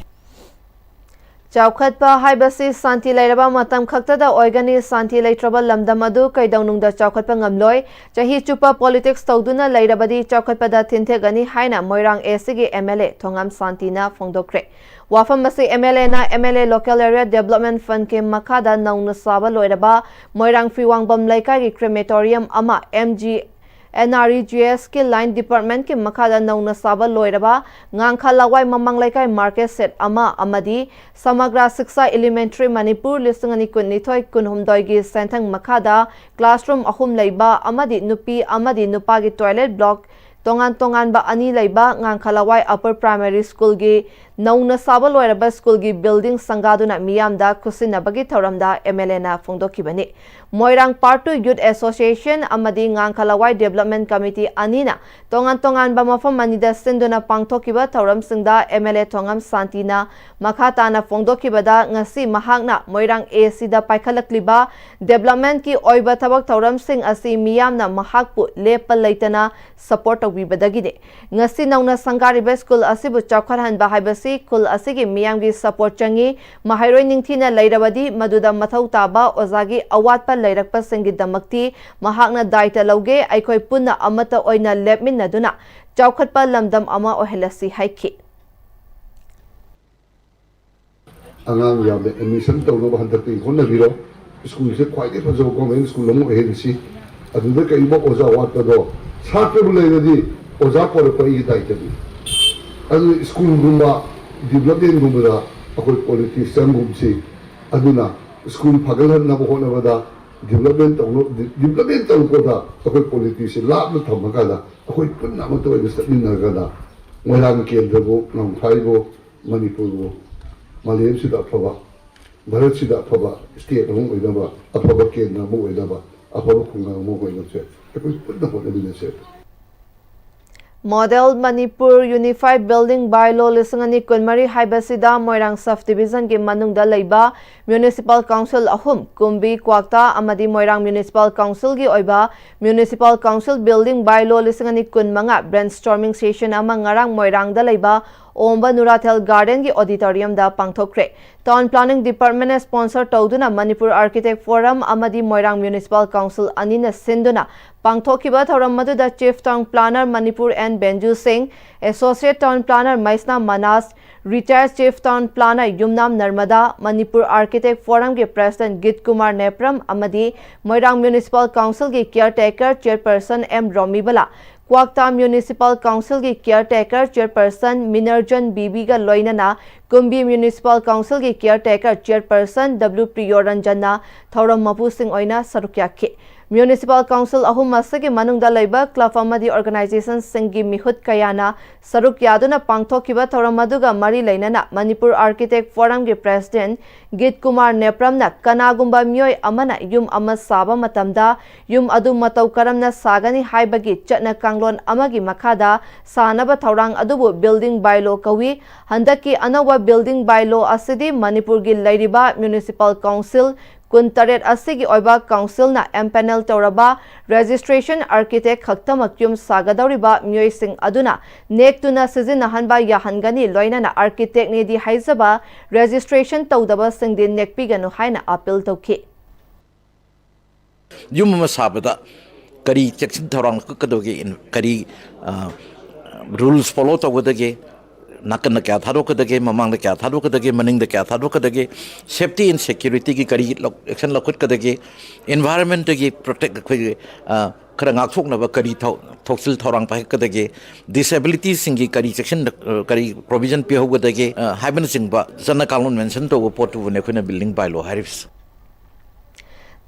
ꯆꯥꯎꯈꯠꯄ ꯍꯥꯏꯕꯁꯤ ꯁꯥꯟꯇꯤ ꯂꯩꯔꯕ ꯃꯇꯝ ꯈꯛꯇꯗ ꯑꯣꯏꯒꯅꯤ꯫ ꯁꯥꯟꯇꯤ ꯂꯩꯇ꯭ꯔꯕ ꯂꯝꯗꯝ ꯑꯗꯨ ꯀꯩꯗꯧꯅꯨꯡꯗ ꯆꯥꯎꯈꯠꯄ ꯉꯝꯂꯣꯏ꯫ ꯆꯍꯤ ꯆꯨꯞꯄ ꯄꯣꯂꯤꯇꯤꯛꯁ ꯇꯧꯗꯨꯅ ꯂꯩꯔꯕꯗꯤ ꯆꯥꯎꯈꯠꯄꯗ ꯊꯤꯟꯊꯒꯅꯤ ꯍꯥꯏꯅ ꯃꯣꯏꯔꯥꯡ ꯑꯦ ꯁꯤꯒꯤ ꯑꯦꯝ ꯑꯦꯜ ꯑꯦ ꯊꯣꯉꯥꯝ ꯁꯥꯟꯇꯤꯅ ꯐꯣꯡꯗꯣꯛꯈ꯭ꯔꯦ꯫ ꯋꯥꯐꯝ ꯑꯁꯤ ꯑꯦꯝ ꯑꯦꯜ ꯑꯦꯅ M L A local area development ꯐꯟꯗꯀꯤ ꯃꯈꯥꯗ ꯅꯧꯅ ꯁꯥꯕ ꯂꯣꯏꯔꯕ ꯃꯣꯏꯔꯥꯡ ꯐꯤꯋꯥꯡꯕꯝ ꯂꯩꯀꯥꯏꯒꯤ ꯀ꯭ꯔꯦꯃꯦꯇꯣꯔꯤꯌꯝ ꯑꯃ M G N R E G ꯑꯦꯁꯀꯤ ꯂꯥꯏꯟ ꯗꯤꯄꯥꯔꯠꯃꯦꯟꯠꯀꯤ ꯃꯈꯥꯗ ꯅꯧꯅ ꯁꯥꯕ ꯂꯣꯏꯔꯕ ꯉꯥꯡꯈ ꯂꯋꯥꯏ ꯃꯃꯥꯡ ꯂꯩꯀꯥꯏ ꯃꯥꯔꯀꯦꯠ ꯁꯦꯠ ꯑꯃ ꯑꯃꯗꯤ ꯁꯃꯒ꯭ꯔꯥ ꯁꯤꯛꯁꯥ ꯏꯂꯤꯃꯦꯟꯇꯔꯤ ꯃꯅꯤꯄꯨꯔ ꯂꯤꯁꯤꯡ ꯑꯅꯤ ꯀꯨꯟꯅꯤꯊꯣꯏ ꯀꯨꯟꯍꯨꯝꯗꯣꯏꯒꯤ ꯁꯦꯟꯊꯪ ꯃꯈꯥꯗ ꯀ꯭ꯂꯥꯁꯔꯨꯝ ꯑꯍꯨꯝ ꯂꯩꯕ ꯑꯃꯗꯤ ꯅꯨꯄꯤ ꯑꯃꯗꯤ ꯅꯨꯄꯥꯒꯤ ꯇꯣꯏꯂꯦꯠ ꯕ꯭ꯂꯣꯛ ꯇꯣꯉꯥꯟ ꯇꯣꯉꯥꯟꯕ ꯑꯅꯤ ꯂꯩꯕ ꯉꯥꯡꯈ ꯂꯋꯥꯏ ꯑꯄꯔ ꯄ꯭ꯔꯥꯏꯃꯥꯔꯤ ꯁ꯭ꯀꯨꯜꯒꯤ ꯅꯧꯅ ꯁꯥꯕ ꯂꯣꯏꯔꯕ ꯁ꯭ꯀꯨꯜꯒꯤ ꯕꯤꯜꯗꯤꯡ ꯁꯪꯒꯥꯗꯨꯅ ꯃꯤꯌꯥꯝꯗ ꯈꯨꯠꯁꯤꯟꯅꯕꯒꯤ ꯊꯧꯔꯝꯗ ꯑꯦꯝ ꯑꯦꯜ ꯑꯦꯅ ꯐꯣꯡꯗꯣꯛꯈꯤꯕꯅꯤ꯫ ꯃꯣꯏꯔꯥꯡ ꯄꯥꯔꯠ ꯇꯨ ꯌꯨꯠ ꯑꯦꯁꯣꯁꯤꯌꯦꯁꯟ ꯑꯃꯗꯤ ꯉꯥꯡꯈ ꯂꯋꯥꯏ ꯗꯦꯕꯂꯞꯃꯦꯟ ꯀꯃꯤꯇꯤ ꯑꯅꯤꯅ ꯇꯣꯉꯥꯟ ꯇꯣꯉꯥꯟꯕ ꯃꯐꯝ ꯑꯅꯤꯗ ꯁꯤꯟꯗꯨꯅ ꯄꯥꯡꯊꯣꯛꯈꯤꯕ ꯊꯧꯔꯝꯁꯤꯡꯗ ꯑꯦꯝ ꯑꯦꯜ ꯑꯦ ꯊꯣꯉꯝ ꯁꯥꯟꯇꯤꯅ ꯃꯈꯥ ꯇꯥꯅ ꯐꯣꯡꯗꯣꯛꯈꯤꯕꯗ, ꯉꯁꯤ ꯃꯍꯥꯛꯅ ꯃꯣꯏꯔꯥꯡ ꯑꯦ ꯁꯤꯗ ꯄꯥꯏꯈꯠꯂꯛꯂꯤꯕ ꯗꯦꯕꯂꯞꯃꯦꯟꯠꯀꯤ ꯑꯣꯏꯕ ꯊꯕꯛ ꯊꯧꯔꯝꯁꯤꯡ ꯑꯁꯤ ꯃꯤꯌꯥꯝꯅ ꯃꯍꯥꯛꯄꯨ ꯂꯦꯞꯄ ꯂꯩꯇꯅ ꯁꯄꯣꯔꯠ ꯇꯧꯕꯤꯕꯗꯒꯤꯅꯤ꯫ ꯉꯁꯤ ꯅꯧꯅ ꯁꯪꯒꯥꯔꯤꯕ ꯁ꯭ꯀꯨꯜ ꯑꯁꯤꯕꯨ ꯆꯥꯎꯈꯠꯍꯟꯕ ꯍꯥꯏꯕꯁꯤ ꯈꯨꯜ ꯑꯁꯤꯒꯤ ꯃꯤꯌꯥꯝꯒꯤ ꯁꯄꯣꯔꯠ ꯆꯪꯏ꯫ ꯃꯍꯩꯔꯣꯏ ꯅꯤꯡꯊꯤꯅ ꯂꯩꯔꯕꯗꯤ ꯃꯗꯨꯗ ꯃꯊꯧ ꯇꯥꯕ ꯑꯣꯖꯥꯒꯤ ꯑꯋꯥꯠꯄ ꯂꯩꯔꯛꯄꯁꯤꯡꯒꯤꯗꯃꯛꯇꯤ ꯃꯍꯥꯛꯅ ꯗꯥꯏꯇ ꯂꯧꯒꯦ꯫ ꯑꯩꯈꯣꯏ ꯄꯨꯟꯅ ꯑꯃꯠꯇ ꯑꯣꯏꯅ ꯂꯦꯞꯃꯤꯟꯅꯗꯨꯅ ꯆꯥꯎꯈꯠꯄ ꯂꯝꯗꯝ ꯑꯃ ꯑꯣꯏꯍꯜꯂꯁꯤ ꯍꯥꯏꯈꯤ꯫ ꯑꯉꯥꯡ ꯌꯥꯝꯅ ꯑꯦꯗꯃꯤꯁꯟ ꯇꯧꯅꯕ ꯍꯟꯗꯛꯇꯒꯤ ꯍꯣꯠꯅꯕꯤꯔꯣ꯫ ꯁ꯭ꯀꯨꯜꯁꯦ ꯈ꯭ꯋꯥꯏꯗꯒꯤ ꯐꯖꯕ ꯒꯣꯔꯃꯦꯟ ꯁ꯭ꯀꯨꯜ ꯑꯃ ꯑꯣꯏꯍꯟꯁꯤ꯫ ꯑꯗꯨꯗ ꯀꯔꯤꯒꯨꯝꯕ ꯑꯣꯖꯥ ꯋꯥꯠꯄꯗꯣ, ꯁꯥꯇ꯭ꯔꯕꯨ ꯂꯩꯔꯗꯤ ꯑꯣꯖꯥ ꯄꯣꯔꯛꯄ ꯑꯩꯒꯤ ꯗꯥꯏꯇꯅꯤ꯫ ꯑꯗꯨꯅ ꯁ꯭ꯀꯨꯜꯒꯨꯝꯕ ꯗꯤꯕꯂꯞꯃꯦꯟꯒꯨꯝꯕꯗ ꯑꯩꯈꯣꯏ ꯄꯣꯂꯤꯇꯤꯛꯁ ꯆꯪꯒꯨꯝꯁꯤ꯫ ꯑꯗꯨꯅ ꯁ꯭ꯀꯨꯜ ꯐꯒꯠꯍꯟꯅꯕ ꯍꯣꯠꯅꯕꯗ ꯗꯤꯕꯂꯞꯃꯦꯟ ꯇꯧꯅ-, ꯗꯤꯕꯂꯞꯃꯦꯟ ꯇꯧꯔꯛꯄꯗ ꯑꯩꯈꯣꯏ ꯄꯣꯂꯤꯇꯤꯛꯁꯁꯦ ꯂꯥꯞꯅ ꯊꯝꯃꯀꯥꯟꯗ ꯑꯩꯈꯣꯏ ꯄꯨꯟꯅ ꯑꯃꯠꯇ ꯑꯣꯏꯅ ꯆꯠꯃꯤꯟꯅꯔꯒꯅ ꯃꯣꯏꯔꯥꯡ ꯀꯦꯟꯗ꯭ꯔꯕꯨ, ꯂꯝꯈꯥꯏꯕꯨ, ꯃꯅꯤꯄꯨꯔꯕꯨ ꯃꯥꯂꯦꯝꯁꯤꯗ ꯑꯐꯕ, ꯚꯥꯔꯠꯁꯤꯗ ꯑꯐꯕ ꯁ꯭ꯇꯦꯠ ꯑꯃ ꯑꯣꯏꯅꯕ, ꯑꯐꯕ ꯀꯦꯟꯗ꯭ꯔ ꯑꯃ ꯑꯣꯏꯅꯕ, ꯑꯐꯕ ꯈꯨꯡꯒꯪ ꯑꯃ ꯑꯣꯏꯅꯕꯁꯦ ꯑꯩꯈꯣꯏ ꯄꯨꯟꯅ ꯍꯣꯠꯅꯃꯤꯟꯅꯁꯦ꯫ ꯃꯣꯗꯦꯜ ꯃꯅꯤꯄꯨꯔ ꯌꯨꯅꯤꯐꯥꯏꯗ ꯕꯤꯜꯗꯤꯡ ꯕꯥꯏꯂꯣ ꯂꯤꯁꯤꯡ ꯑꯅꯤ ꯀꯨꯟꯃꯔꯤ ꯍꯥꯏꯕꯁꯤꯗ ꯃꯣꯏꯔꯥꯡ ꯁꯕ ꯗꯤꯕꯤꯖꯟꯒꯤ ꯃꯅꯨꯡꯗ ꯂꯩꯕ ꯃ꯭ꯌꯨꯅꯤꯁꯤꯄꯥꯜ ꯀꯥꯎꯟꯁꯤꯜ ꯑꯍꯨꯝ, ꯀꯨꯝꯕꯤ, ꯀ꯭ꯋꯥꯛꯇꯥ ꯑꯃꯗꯤ ꯃꯣꯏꯔꯥꯡ ꯃ꯭ꯌꯨꯅꯤꯁꯤꯄꯥꯜ ꯀꯥꯎꯟꯁꯤꯜꯒꯤ ꯑꯣꯏꯕ ꯃ꯭ꯌꯨꯅꯤꯁꯤꯄꯥꯜ ꯀꯥꯎꯟꯁꯤꯜ ꯕꯤꯜꯗꯤꯡ ꯕꯥꯏꯂꯣ ꯂꯤꯁꯤꯡ ꯑꯅꯤ ꯀꯨꯟꯃꯉꯥ ꯕ꯭ꯔꯦꯟꯁ꯭ꯇꯣꯔꯃꯤꯡ ꯁꯦꯁꯟ ꯑꯃ ꯉꯔꯥꯡ ꯃꯣꯏꯔꯥꯡꯗ ꯂꯩꯕ ꯑꯣꯝꯕ ꯅꯨꯔꯥꯊꯦꯜ ꯒꯥꯔꯗꯦꯟꯒꯤ ꯑꯣꯗꯤꯇꯣꯔꯤꯌꯝꯗ ꯄꯥꯡꯊꯣꯛꯈ꯭ꯔꯦ꯫ ꯇꯥꯎꯟ ꯄ꯭ꯂꯥꯅꯤꯡ ꯗꯤꯄꯥꯔꯠꯃꯦꯟꯅ ꯁ꯭ꯄꯣꯟꯁꯔ ꯇꯧꯗꯨꯅ ꯃꯅꯤꯄꯨꯔ ꯑꯥꯔꯀꯤꯇꯦꯛ ꯐꯣꯔꯝ ꯑꯃꯗꯤ ꯃꯣꯏꯔꯥꯡ ꯃ꯭ꯌꯨꯅꯤꯁꯤꯄꯥꯜ ꯀꯥꯎꯟꯁꯤꯜ ꯑꯅꯤꯅ ꯁꯤꯟꯗꯨꯅ ꯄꯥꯡꯊꯣꯛꯈꯤꯕ ꯊꯧꯔꯝ ꯑꯗꯨꯗ Chief Town Planner Manipur N Benju Singh, Associate Town Planner Maisna Manas, Retired Chief Town Planner ꯌꯨꯝꯅꯥꯝ ꯅꯔꯃꯗꯥ, Manipur Architect Forum ꯒꯤ President ꯒꯤꯠ ꯀꯨꯃꯥꯔ ꯅꯦꯄ꯭ꯔꯝ ꯑꯃꯗꯤ ꯃꯣꯏꯔꯥꯡ Municipal Council ꯒꯤ Caretaker Chairperson M ꯔꯣꯃꯤꯕꯂꯥ, ꯀ꯭ꯋꯥꯛꯇꯥ Municipal Council ꯒꯤ Caretaker Chairperson ꯃꯤꯅꯔꯖꯟ ꯕꯤꯕꯤꯒ ꯂꯣꯏꯅꯅ ꯀꯨꯝꯕꯤ Municipal Council ꯒꯤ Caretaker Chairperson W ꯄ꯭ꯔꯤꯌꯣꯔꯟꯖꯟꯅ ꯊꯧꯔꯝ ꯃꯄꯨꯁꯤꯡ ꯑꯣꯏꯅ ꯁꯔꯨꯛ ꯌꯥꯈꯤ꯫ Municipal Council ꯑꯍꯨꯝ ꯑꯁꯤꯒꯤ ꯃꯅꯨꯡꯗ ꯂꯩꯕ club ꯑꯃꯗꯤ organization ꯁꯤꯡꯒꯤ ꯃꯤꯍꯨꯠ ꯀꯌꯥꯅ ꯁꯔꯨꯛ ꯌꯥꯗꯨꯅ ꯄꯥꯡꯊꯣꯛꯈꯤꯕ ꯊꯧꯔꯝ ꯑꯗꯨꯒ ꯃꯔꯤ ꯂꯩꯅꯅ Manipur Architect Forum ꯒꯤ President ꯒꯤꯠ ꯀꯨꯃꯥꯔ ꯅꯦꯄ꯭ꯔꯝꯅ ꯀꯅꯥꯒꯨꯝꯕ ꯃꯤꯑꯣꯏ ꯑꯃꯅ ꯌꯨꯝ ꯑꯃ ꯁꯥꯕ ꯃꯇꯝꯗ ꯌꯨꯝ ꯑꯗꯨ ꯃꯇꯧ ꯀꯔꯝꯅ ꯁꯥꯒꯅꯤ ꯍꯥꯏꯕꯒꯤ ꯆꯠꯅ ꯀꯥꯡꯂꯣꯟ ꯑꯃꯒꯤ ꯃꯈꯥꯗ ꯁꯥꯅꯕ ꯊꯧꯔꯥꯡ ꯑꯗꯨꯕꯨ Building Bylaw ꯀꯧꯏ꯫ ꯍꯟꯗꯛꯀꯤ ꯑꯅꯧꯕ Building Bylaw ꯑꯁꯤꯗꯤ ꯃꯅꯤꯄꯨꯔꯒꯤ ꯂꯩꯔꯤꯕ Municipal Council ꯀꯨꯟꯇꯔꯦꯠ ꯑꯁꯤꯒꯤ ꯑꯣꯏꯕ Council ꯅ empanel ꯇꯧꯔꯕ registration architect ꯈꯛꯇꯃꯛ ꯌꯨꯝ ꯁꯥꯒꯗꯧꯔꯤꯕ ꯃꯤꯑꯣꯏꯁꯤꯡ ꯑꯗꯨꯅ ꯅꯦꯛꯇꯨꯅ ꯁꯤꯖꯤꯟꯅꯍꯟꯕ ꯌꯥꯍꯟꯒꯅꯤ, ꯂꯣꯏꯅꯅ architect ꯅꯤꯗꯤ ꯍꯥꯏꯖꯕ registration ꯇꯧꯗꯕꯁꯤꯡꯗꯤ ꯅꯦꯛꯄꯤꯒꯅꯨ ꯍꯥꯏꯅ appeal ꯇꯧꯈꯤ꯫ ꯌꯨꯝ ꯑꯃ ꯁꯥꯕꯗ ꯀꯔꯤ ꯆꯦꯛꯁꯤꯟ ꯊꯧꯔꯥꯡ ꯂꯧꯈꯠꯀꯗꯒꯦ, ꯀꯔꯤ rules follow ꯇꯧꯒꯗꯒꯦ, ꯅꯥꯀꯟꯗ ꯀꯌꯥ ꯊꯥꯗꯣꯛꯀꯗꯒꯦ, ꯃꯃꯥꯡꯗ ꯀꯌꯥ ꯊꯥꯗꯣꯛꯀꯗꯒꯦ, ꯃꯅꯤꯡꯗ ꯀꯌꯥ ꯊꯥꯗꯣꯛꯀꯗꯒꯦ, safety and security ꯒꯤ ꯀꯔꯤ action ꯂꯧꯈꯠꯀꯗꯒꯦ, environment ꯇꯒꯤ protect ꯑꯩꯈꯣꯏꯒꯤ ꯈꯔ ꯉꯥꯛꯊꯣꯛꯅꯕ ꯀꯔꯤ ꯊꯧꯁꯤꯜ ꯊꯧꯔꯥꯡ ꯄꯥꯏꯈꯠꯀꯗꯒꯦ, disability ꯁꯤꯡꯒꯤ ꯀꯔꯤ ꯆꯦꯛꯁꯤꯟ ꯀꯔꯤ provision ꯄꯤꯍꯧꯒꯗꯒꯦ ꯍꯥꯏꯕꯅꯆꯤꯡꯕ ꯆꯠꯅ ꯀꯥꯡꯂꯣꯟ mention ꯇꯧꯕ ꯄꯣꯠꯇꯨꯕꯨꯅꯦ ꯑꯩꯈꯣꯏꯅ Building Bylaw ꯍꯥꯏꯔꯤꯕꯁꯦ꯫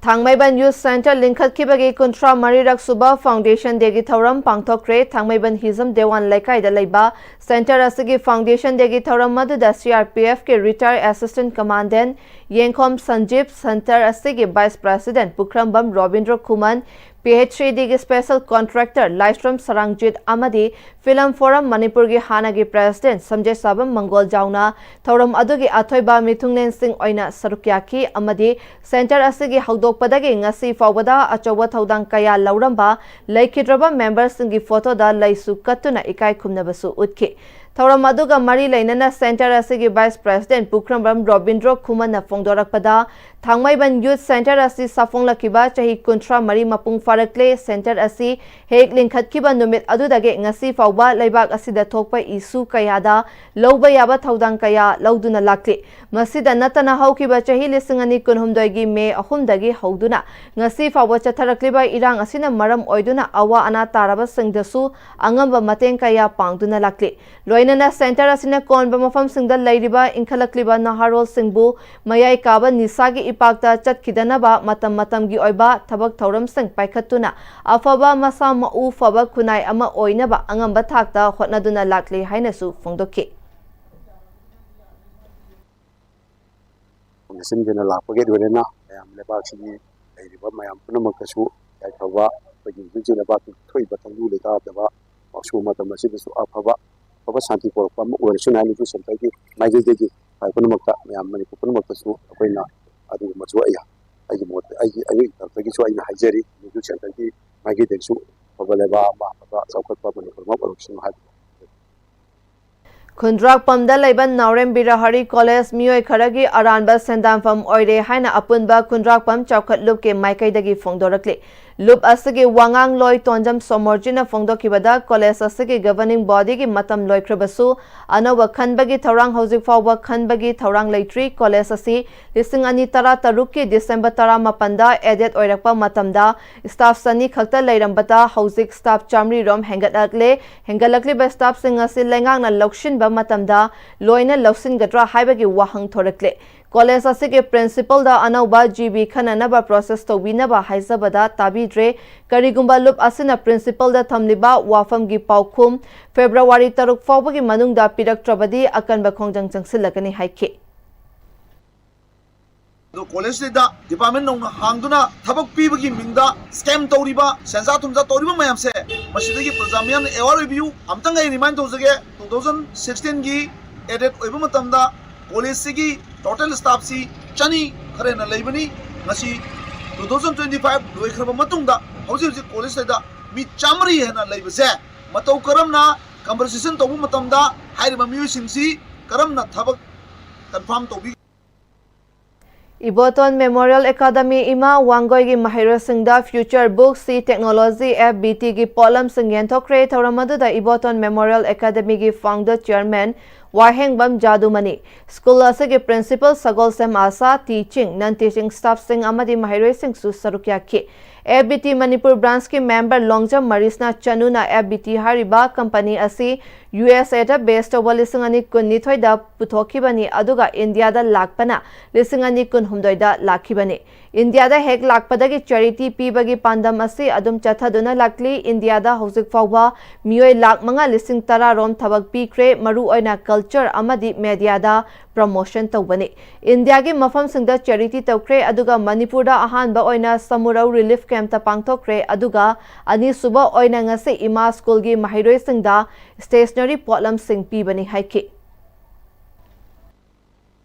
ꯊꯥꯡꯃꯩꯕꯟ Youth Centre ꯂꯤꯡꯈꯠꯈꯤꯕꯒꯤ ꯀꯨꯟꯊ꯭ꯔꯥ ꯃꯔꯤꯔꯛ ꯁꯨꯕ Foundation Day ꯒꯤ ꯊꯧꯔꯝ ꯄꯥꯡꯊꯣꯛꯈ꯭ꯔꯦ꯫ ꯊꯥꯡꯃꯩꯕꯟ ꯍꯤꯖꯝ ꯗꯦꯋꯥꯟ ꯂꯩꯀꯥꯏꯗ ꯂꯩꯕ centre ꯑꯁꯤꯒꯤ Foundation Day ꯒꯤ ꯊꯧꯔꯝ ꯑꯗꯨꯗ C R P F ꯀꯤ Retired Assistant Commandant ꯌꯦꯡꯈꯣꯝ ꯁꯟꯖꯤꯞ, centre ꯑꯁꯤꯒꯤ Vice President ꯄꯨꯈ꯭ꯔꯝꯕꯝ ꯔꯣꯕꯤꯟꯗ꯭ꯔ ꯈꯨꯃꯟ, P H C D ꯒꯤ Special Contractor ꯂꯥꯏꯁ꯭ꯔꯝ ꯁꯔꯥꯡꯖꯤꯠ ꯑꯃꯗꯤ Film Forum ꯃꯅꯤꯄꯨꯔꯒꯤ ꯍꯥꯟꯅꯒꯤ President ꯁꯝꯖꯦꯁꯥꯕꯝ ꯃꯪꯒꯣꯜꯖꯥꯎꯅ ꯊꯧꯔꯝ ꯑꯗꯨꯒꯤ ꯑꯊꯣꯏꯕ ꯃꯤꯊꯨꯡꯂꯦꯟꯁꯤꯡ ꯑꯣꯏꯅ ꯁꯔꯨꯛ ꯌꯥꯈꯤ ꯑꯃꯗꯤ centre ꯑꯁꯤꯒꯤ ꯍꯧꯗꯣꯛꯄꯗꯒꯤ ꯉꯁꯤ ꯐꯥꯎꯕꯗ ꯑꯆꯧꯕ ꯊꯧꯗꯥꯡ ꯀꯌꯥ ꯂꯧꯔꯝꯕ ꯂꯩꯈꯤꯗ꯭ꯔꯕ member ꯁꯤꯡꯒꯤ photo ꯗ ꯂꯩꯁꯨ ꯀꯠꯇꯨꯅ ꯏꯀꯥꯏ ꯈꯨꯝꯅꯕꯁꯨ ꯎꯠꯈꯤ꯫ ꯊꯧꯔꯝ ꯑꯗꯨꯒ ꯃꯔꯤ ꯂꯩꯅꯅ ꯁꯦꯟꯇꯔ ꯑꯁꯤꯒꯤ ꯚꯥꯏꯁ ꯄ꯭ꯔꯦꯁꯤꯗꯦꯟꯠ ꯄꯨꯈ꯭ꯔꯝꯕꯝ ꯔꯣꯕꯤꯟꯗ꯭ꯔꯣ ꯈꯨꯃꯟꯅ ꯐꯣꯡꯗꯣꯔꯛꯄꯗ, ꯊꯥꯡꯃꯩꯕꯟ ꯌꯨꯠ ꯁꯦꯟꯇꯔ ꯑꯁꯤ ꯁꯥꯐꯣꯡꯂꯛꯈꯤꯕ ꯆꯍꯤ ꯀꯨꯟꯊ꯭ꯔꯥ ꯃꯔꯤ ꯃꯄꯨꯡ ꯐꯥꯔꯛꯂꯦ꯫ ꯁꯦꯟꯇꯔ ꯑꯁꯤ ꯍꯦꯛ ꯂꯤꯡꯈꯠꯈꯤꯕ ꯅꯨꯃꯤꯠ ꯑꯗꯨꯗꯒꯤ ꯉꯁꯤ ꯐꯥꯎꯕ ꯂꯩꯕꯥꯛ ꯑꯁꯤꯗ ꯊꯣꯛꯄ ꯏꯁꯨ ꯀꯌꯥꯗ ꯂꯧꯕ ꯌꯥꯕ ꯊꯧꯗꯥꯡ ꯀꯌꯥ ꯂꯧꯗꯨꯅ ꯂꯥꯛꯂꯤ꯫ ꯃꯁꯤꯗ ꯅꯠꯇꯅ ꯍꯧꯈꯤꯕ ꯆꯍꯤ ꯂꯤꯁꯤꯡ ꯑꯅꯤ ꯀꯨꯟꯍꯨꯝꯗꯣꯏꯒꯤ ꯃꯦ ꯑꯍꯨꯝꯗꯒꯤ ꯍꯧꯗꯨꯅ ꯉꯁꯤ ꯐꯥꯎꯕ ꯆꯠꯊꯔꯛꯂꯤꯕ ꯏꯔꯥꯡ ꯑꯁꯤꯅ ꯃꯔꯝ ꯑꯣꯏꯗꯨꯅ ꯑꯋꯥ ꯑꯅꯥ ꯇꯥꯔꯕꯁꯤꯡꯗꯁꯨ ꯑꯉꯝꯕ ꯃꯇꯦꯡ ꯀꯌꯥ ꯄꯥꯡꯗꯨꯅ ꯂꯥꯛꯂꯤ꯫ ꯂꯣꯏꯅꯅ ꯁꯦꯟꯇꯔ ꯑꯁꯤꯅ ꯀꯣꯟꯕ ꯃꯐꯝꯁꯤꯡꯗ ꯂꯩꯔꯤꯕ ꯏꯟꯈꯠꯂꯛꯂꯤꯕ ꯅꯍꯥꯔꯣꯜꯁꯤꯡꯕꯨ ꯃꯌꯥꯏ ꯀꯥꯕ ꯅꯤꯁꯥꯒꯤ ꯏꯄꯥꯛꯇ ꯆꯠꯈꯤꯗꯅꯕ ꯃꯇꯝ ꯃꯇꯝꯒꯤ ꯑꯣꯏꯕ ꯊꯕꯛ ꯊꯧꯔꯝꯁꯤꯡ ꯄꯥꯏꯈꯠꯇꯨꯅ ꯑꯐꯕ ꯃꯁꯥ ꯃꯎ ꯐꯕ ꯈꯨꯟꯅꯥꯏ ꯑꯃ ꯑꯣꯏꯅꯕ ꯑꯉꯝꯕ ꯊꯥꯛꯇ ꯍꯣꯠꯅꯗꯨꯅ ꯂꯥꯛꯂꯤ ꯍꯥꯏꯅꯁꯨ ꯐꯣꯡꯗꯣꯛꯈꯤ꯫ ꯃꯁꯤꯟꯗꯨꯅ ꯂꯥꯛꯄꯒꯤ ꯂꯣꯏꯅꯅ ꯃꯌꯥꯝ ꯂꯩꯕꯥꯛꯁꯤꯒꯤ ꯂꯩꯔꯤꯕ ꯃꯌꯥꯝ ꯄꯨꯝꯅꯃꯛꯇꯁꯨ ꯌꯥꯏꯐꯕ, ꯑꯩꯈꯣꯏꯒꯤ ꯍꯧꯖꯤꯛ ꯍꯧꯖꯤꯛ ꯂꯩꯕꯥꯛꯇ ꯊꯣꯛꯏꯕ ꯇꯪꯗꯨ ꯂꯩꯇꯥꯗꯕ ꯋꯥꯛꯁꯣꯞ ꯃꯇꯝ ꯑꯁꯤꯗꯁꯨ ꯑꯐꯕ ꯑꯐꯕ ꯁꯥꯟꯇꯤ ꯄꯣꯔꯛꯄ ꯑꯃ ꯑꯣꯏꯔꯁꯅꯨ ꯍꯥꯏꯅ ꯌꯨꯠ ꯁꯦꯟꯇꯔꯒꯤ ꯃꯥꯏꯀꯩꯗꯒꯤ ꯈ꯭ꯋꯥꯏ ꯄꯨꯝꯅꯃꯛꯇ ꯃꯌꯥꯝ ꯃꯅꯤꯄꯨꯔ ꯄꯨꯝꯅꯃꯛꯇꯁꯨ ꯑꯩꯈꯣꯏꯅ ꯑꯗꯨꯒꯨꯝꯕꯁꯨ ꯑꯩ ꯑꯩꯒꯤ ꯃꯣꯠꯇ ꯑꯩꯒꯤ ꯑꯩꯒꯤ ꯇꯔꯐꯇꯒꯤꯁꯨ ꯑꯩꯅ ꯍꯥꯏꯖꯔꯤ꯫ ꯌꯨꯠ ꯁꯦꯟꯇꯔꯒꯤ ꯃꯥꯏꯀꯩꯗꯒꯤꯁꯨ ꯑꯐꯕ ꯂꯩꯕꯥꯛ ꯑꯃ, ꯑꯐꯕ ꯆꯥꯎꯈꯠꯄ ꯃꯅꯤꯄꯨꯔ ꯑꯃ ꯑꯣꯏꯔꯛꯁꯅꯨ ꯍꯥꯏꯕ ꯈꯨꯟꯗ꯭ꯔꯥꯛꯄꯝꯗ ꯂꯩꯕ ꯅꯥꯎꯔꯦꯝ ꯕꯤꯔꯍꯔꯤ ꯀꯣꯂꯦꯖ ꯃꯤꯑꯣꯏ ꯈꯔꯒꯤ ꯑꯔꯥꯟꯕ ꯁꯦꯟꯗꯥꯟꯐꯝ ꯑꯣꯏꯔꯦ ꯍꯥꯏꯅ ꯑꯄꯨꯟꯕ ꯈꯨꯟꯗ꯭ꯔꯥꯛꯄꯝ ꯆꯥꯎꯈꯠ ꯂꯨꯞꯀꯤ ꯃꯥꯏꯀꯩꯗꯒꯤ ꯐꯣꯡꯗꯣꯔꯛꯂꯤ꯫ ꯂꯨꯞ ꯑꯁꯤꯒꯤ ꯋꯥꯉꯥꯡꯂꯣꯏ ꯇꯣꯟꯖꯝ ꯁꯣꯃꯣꯔꯖꯤꯅ ꯐꯣꯡꯗꯣꯛꯈꯤꯕꯗ, ꯀꯣꯂꯦꯖ ꯑꯁꯤꯒꯤ ꯒꯚꯔꯅꯤꯡ ꯕꯣꯗꯤꯒꯤ ꯃꯇꯝ ꯂꯣꯏꯈ꯭ꯔꯕꯁꯨ, ꯑꯅꯧꯕ ꯈꯟꯕꯒꯤ ꯊꯧꯔꯥꯡ ꯍꯧꯖꯤꯛ ꯐꯥꯎꯕ ꯈꯟꯕꯒꯤ ꯊꯧꯔꯥꯡ ꯂꯩꯇ꯭ꯔꯤ꯫ ꯀꯣꯂꯦꯖ ꯑꯁꯤ ꯂꯤꯁꯤꯡ ꯑꯅꯤ ꯇꯔꯥ ꯇꯔꯨꯛꯀꯤ ꯗꯤꯁꯦꯝꯕꯔ ꯇꯔꯥꯃꯥꯄꯟꯗ ꯑꯦꯗꯦꯠ ꯑꯣꯏꯔꯛꯄ ꯃꯇꯝꯗ staff ꯆꯅꯤ ꯈꯛꯇ ꯂꯩꯔꯝꯕꯗ ꯍꯧꯖꯤꯛ staff ꯆꯥꯃꯔꯤ ꯔꯣꯝ ꯍꯦꯟꯒꯠꯂꯛꯂꯦ꯫ ꯍꯦꯟꯒꯠꯂꯛꯂꯤꯕ staffꯁꯤꯡ ꯑꯁꯤ ꯂꯩꯉꯥꯛꯅ ꯂꯧꯁꯤꯟꯕ ꯃꯇꯝꯗ ꯂꯣꯏꯅ ꯂꯧꯁꯤꯟꯒꯗ꯭ꯔꯥ ꯍꯥꯏꯕꯒꯤ ꯋꯥꯍꯪ ꯊꯣꯔꯛꯂꯦ꯫ ꯀꯣꯂꯦꯖ ꯑꯁꯤꯒꯤ ꯄ꯭ꯔꯤꯟꯁꯤꯄꯜꯗ ꯑꯅꯧꯕ ꯖꯤ ꯕꯤ ꯈꯟꯅꯅꯕ ꯄ꯭ꯔꯣꯁꯦꯁ ꯇꯧꯕꯤꯅꯕ ꯍꯥꯏꯖꯕꯗ ꯇꯥꯕꯤꯗ꯭ꯔꯦ꯫ ꯀꯔꯤꯒꯨꯝꯕ ꯂꯨꯞ ꯑꯁꯤꯅ ꯄ꯭ꯔꯤꯟꯁꯤꯄꯜꯗ ꯊꯝꯂꯤꯕ ꯋꯥꯐꯝꯒꯤ ꯄꯥꯎꯈꯨꯝ ꯐꯦꯕ꯭ꯔꯨꯋꯥꯔꯤ ꯇꯔꯨꯛ ꯐꯥꯎꯕꯒꯤ ꯃꯅꯨꯡꯗ ꯄꯤꯔꯛꯇ꯭ꯔꯕꯗꯤ ꯑꯀꯟꯕ ꯈꯣꯡꯖꯪ ꯆꯪꯁꯤꯜꯂꯒꯅꯤ ꯍꯥꯏꯈꯤ꯫ ꯑꯗꯣ ꯀꯣꯂꯦꯖꯁꯤꯗ ꯗꯤꯄꯥꯔꯠꯃꯦꯟ ꯅꯧꯅ ꯍꯥꯡꯗꯨꯅ ꯊꯕꯛ ꯄꯤꯕꯒꯤ ꯃꯤꯡꯗ ꯁ꯭ꯀꯦꯝ ꯇꯧꯔꯤꯕ, ꯁꯦꯟꯖꯥ ꯊꯨꯝꯖꯥ ꯇꯧꯔꯤꯕ ꯃꯌꯥꯝꯁꯦ, ꯃꯁꯤꯗꯒꯤ ꯄ꯭ꯔꯖꯥ ꯃꯤꯌꯥꯝꯅ ꯑꯦꯋꯥꯔ ꯑꯣꯏꯕꯤꯌꯨ꯫ ꯑꯝꯇꯪ ꯑꯩ ꯔꯤꯃꯥꯏꯟ ꯇꯧꯖꯒꯦ, ꯇꯨ ꯊꯥꯎꯖꯟ ꯁꯤꯛꯁꯇꯤꯟꯒꯤ ꯑꯦꯗꯦꯠ ꯑꯣꯏꯕ ꯃꯇꯝꯗ ꯀꯣꯂꯦꯖꯁꯤꯒꯤ ꯇꯣꯇꯦꯜ ꯁ꯭ꯇꯥꯐꯁꯤ ꯆꯅꯤ ꯈꯔ ꯍꯦꯟꯅ ꯂꯩꯕꯅꯤ꯫ ꯉꯁꯤ ꯇꯨ ꯊꯥꯎꯖꯟ ꯇ꯭ꯋꯦꯟꯇꯤ ꯐꯥꯏꯚ ꯂꯣꯏꯈ꯭ꯔꯕ ꯃꯇꯨꯡꯗ ꯍꯧꯖꯤꯛ ꯍꯧꯖꯤꯛ ꯀꯣꯂꯦꯖꯁꯤꯗ ꯃꯤ ꯆꯥꯃꯔꯤ ꯍꯦꯟꯅ ꯂꯩꯕꯁꯦ ꯃꯇꯧ ꯀꯔꯝꯅ ꯀꯝꯄꯦꯟꯁꯦꯁꯟ ꯇꯧꯕ ꯃꯇꯝꯗ ꯍꯥꯏꯔꯤꯕ ꯃꯤꯑꯣꯏꯁꯤꯡꯁꯤ ꯀꯔꯝꯅ ꯊꯕꯛ ꯀꯟꯐꯥꯝ ꯇꯧꯕꯤ? ꯏꯕꯣꯇꯣꯟ ꯃꯦꯃꯣꯔꯤꯌꯦꯜ ꯑꯦꯀꯥꯗꯃꯤ ꯏꯃꯥ ꯋꯥꯡꯒꯣꯏꯒꯤ ꯃꯍꯩꯔꯣꯏꯁꯤꯡꯗ Future Books C Technology F B T ꯒꯤ ꯄꯣꯠꯂꯝꯁꯤꯡ ꯌꯦꯟꯊꯣꯛꯈ꯭ꯔꯦ꯫ ꯊꯧꯔꯝ ꯑꯗꯨꯗ ꯏꯕꯣꯇꯣꯟ ꯃꯦꯃꯣꯔꯤꯌꯦꯜ ꯑꯦꯀꯥꯗꯃꯤꯒꯤ ꯐꯥꯎꯟꯗꯔ ꯆꯤꯌꯔꯃꯦꯟ ꯋꯥꯍꯦꯡꯕꯝ ꯖꯥꯗꯨꯃꯅꯤ, ꯁ꯭ꯀꯨꯜ ꯑꯁꯤꯒꯤ principal Sagolsem Asha, teaching, non teaching ꯁ꯭ꯇꯥꯐꯁꯤꯡ ꯑꯃꯗꯤ ꯃꯍꯩꯔꯣꯏꯁꯤꯡꯁꯨ ꯁꯔꯨꯛ ꯌꯥꯈꯤ꯫ F B T ꯃꯅꯤꯄꯨꯔ ꯕ꯭ꯔꯥꯟꯁꯀꯤ ꯃꯦꯝꯕꯔ ꯂꯣꯡꯖꯝ ꯃꯔꯤꯁꯅꯥ ꯆꯅꯨꯅ F B T ꯍꯥꯏꯔꯤꯕ ꯀꯝꯄꯅꯤ ꯑꯁꯤ U S A ꯗ ꯕꯦꯁ ꯇꯧꯕ ꯂꯤꯁꯤꯡ ꯑꯅꯤ ꯀꯨꯟꯅꯤꯊꯣꯏꯗ ꯄꯨꯊꯣꯛꯈꯤꯕꯅꯤ, ꯑꯗꯨꯒ ꯏꯟꯗꯤꯌꯥꯗ ꯂꯥꯛꯄꯅ ꯂꯤꯁꯤꯡ ꯑꯅꯤ ꯀꯨꯟꯍꯨꯝꯗꯣꯏꯗ ꯂꯥꯛꯈꯤꯕꯅꯤ꯫ ꯏꯟꯗꯤꯌꯥꯗ ꯍꯦꯛ ꯂꯥꯛꯄꯗꯒꯤ ꯆꯦꯔꯤꯇꯤ ꯄꯤꯕꯒꯤ ꯄꯥꯟꯗꯝ ꯑꯁꯤ ꯑꯗꯨꯝ ꯆꯠꯊꯗꯨꯅ ꯂꯥꯛꯂꯤ꯫ ꯏꯟꯗꯤꯌꯥꯗ ꯍꯧꯖꯤꯛ ꯐꯥꯎꯕ ꯃꯤꯑꯣꯏ ꯂꯥꯈ ꯃꯉꯥ ꯂꯤꯁꯤꯡ ꯇꯔꯥ ꯔꯣꯝ ꯊꯕꯛ ꯄꯤꯈ꯭ꯔꯦ꯫ ꯃꯔꯨꯑꯣꯏꯅ ꯀꯜꯆꯔ ꯑꯃꯗꯤ ꯃꯦꯗꯤꯌꯥꯗ ꯄ꯭ꯔꯃꯣꯁꯟ ꯇꯧꯕꯅꯤ꯫ ꯏꯟꯗꯤꯌꯥꯒꯤ ꯃꯐꯝꯁꯤꯡꯗ ꯆꯦꯔꯤꯇꯤ ꯇꯧꯈ꯭ꯔꯦ, ꯑꯗꯨꯒ ꯃꯅꯤꯄꯨꯔꯗ ꯑꯍꯥꯟꯕ ꯑꯣꯏꯅ ꯁꯃꯨꯔꯧ ꯔꯤꯂꯤꯐ ꯀꯦꯝꯞꯇ ꯄꯥꯡꯊꯣꯛꯈ꯭ꯔꯦ, ꯑꯗꯨꯒ ꯑꯅꯤꯁꯨꯕ ꯑꯣꯏꯅ ꯉꯁꯤ ꯏꯃꯥ ꯁ꯭ꯀꯨꯜꯒꯤ ꯃꯍꯩꯔꯣꯏꯁꯤꯡꯗ ꯁ꯭ꯇꯦꯁꯅꯔꯤ ꯄꯣꯠꯂꯝꯁꯤꯡ ꯄꯤꯕꯅꯤ ꯍꯥꯏꯈꯤ꯫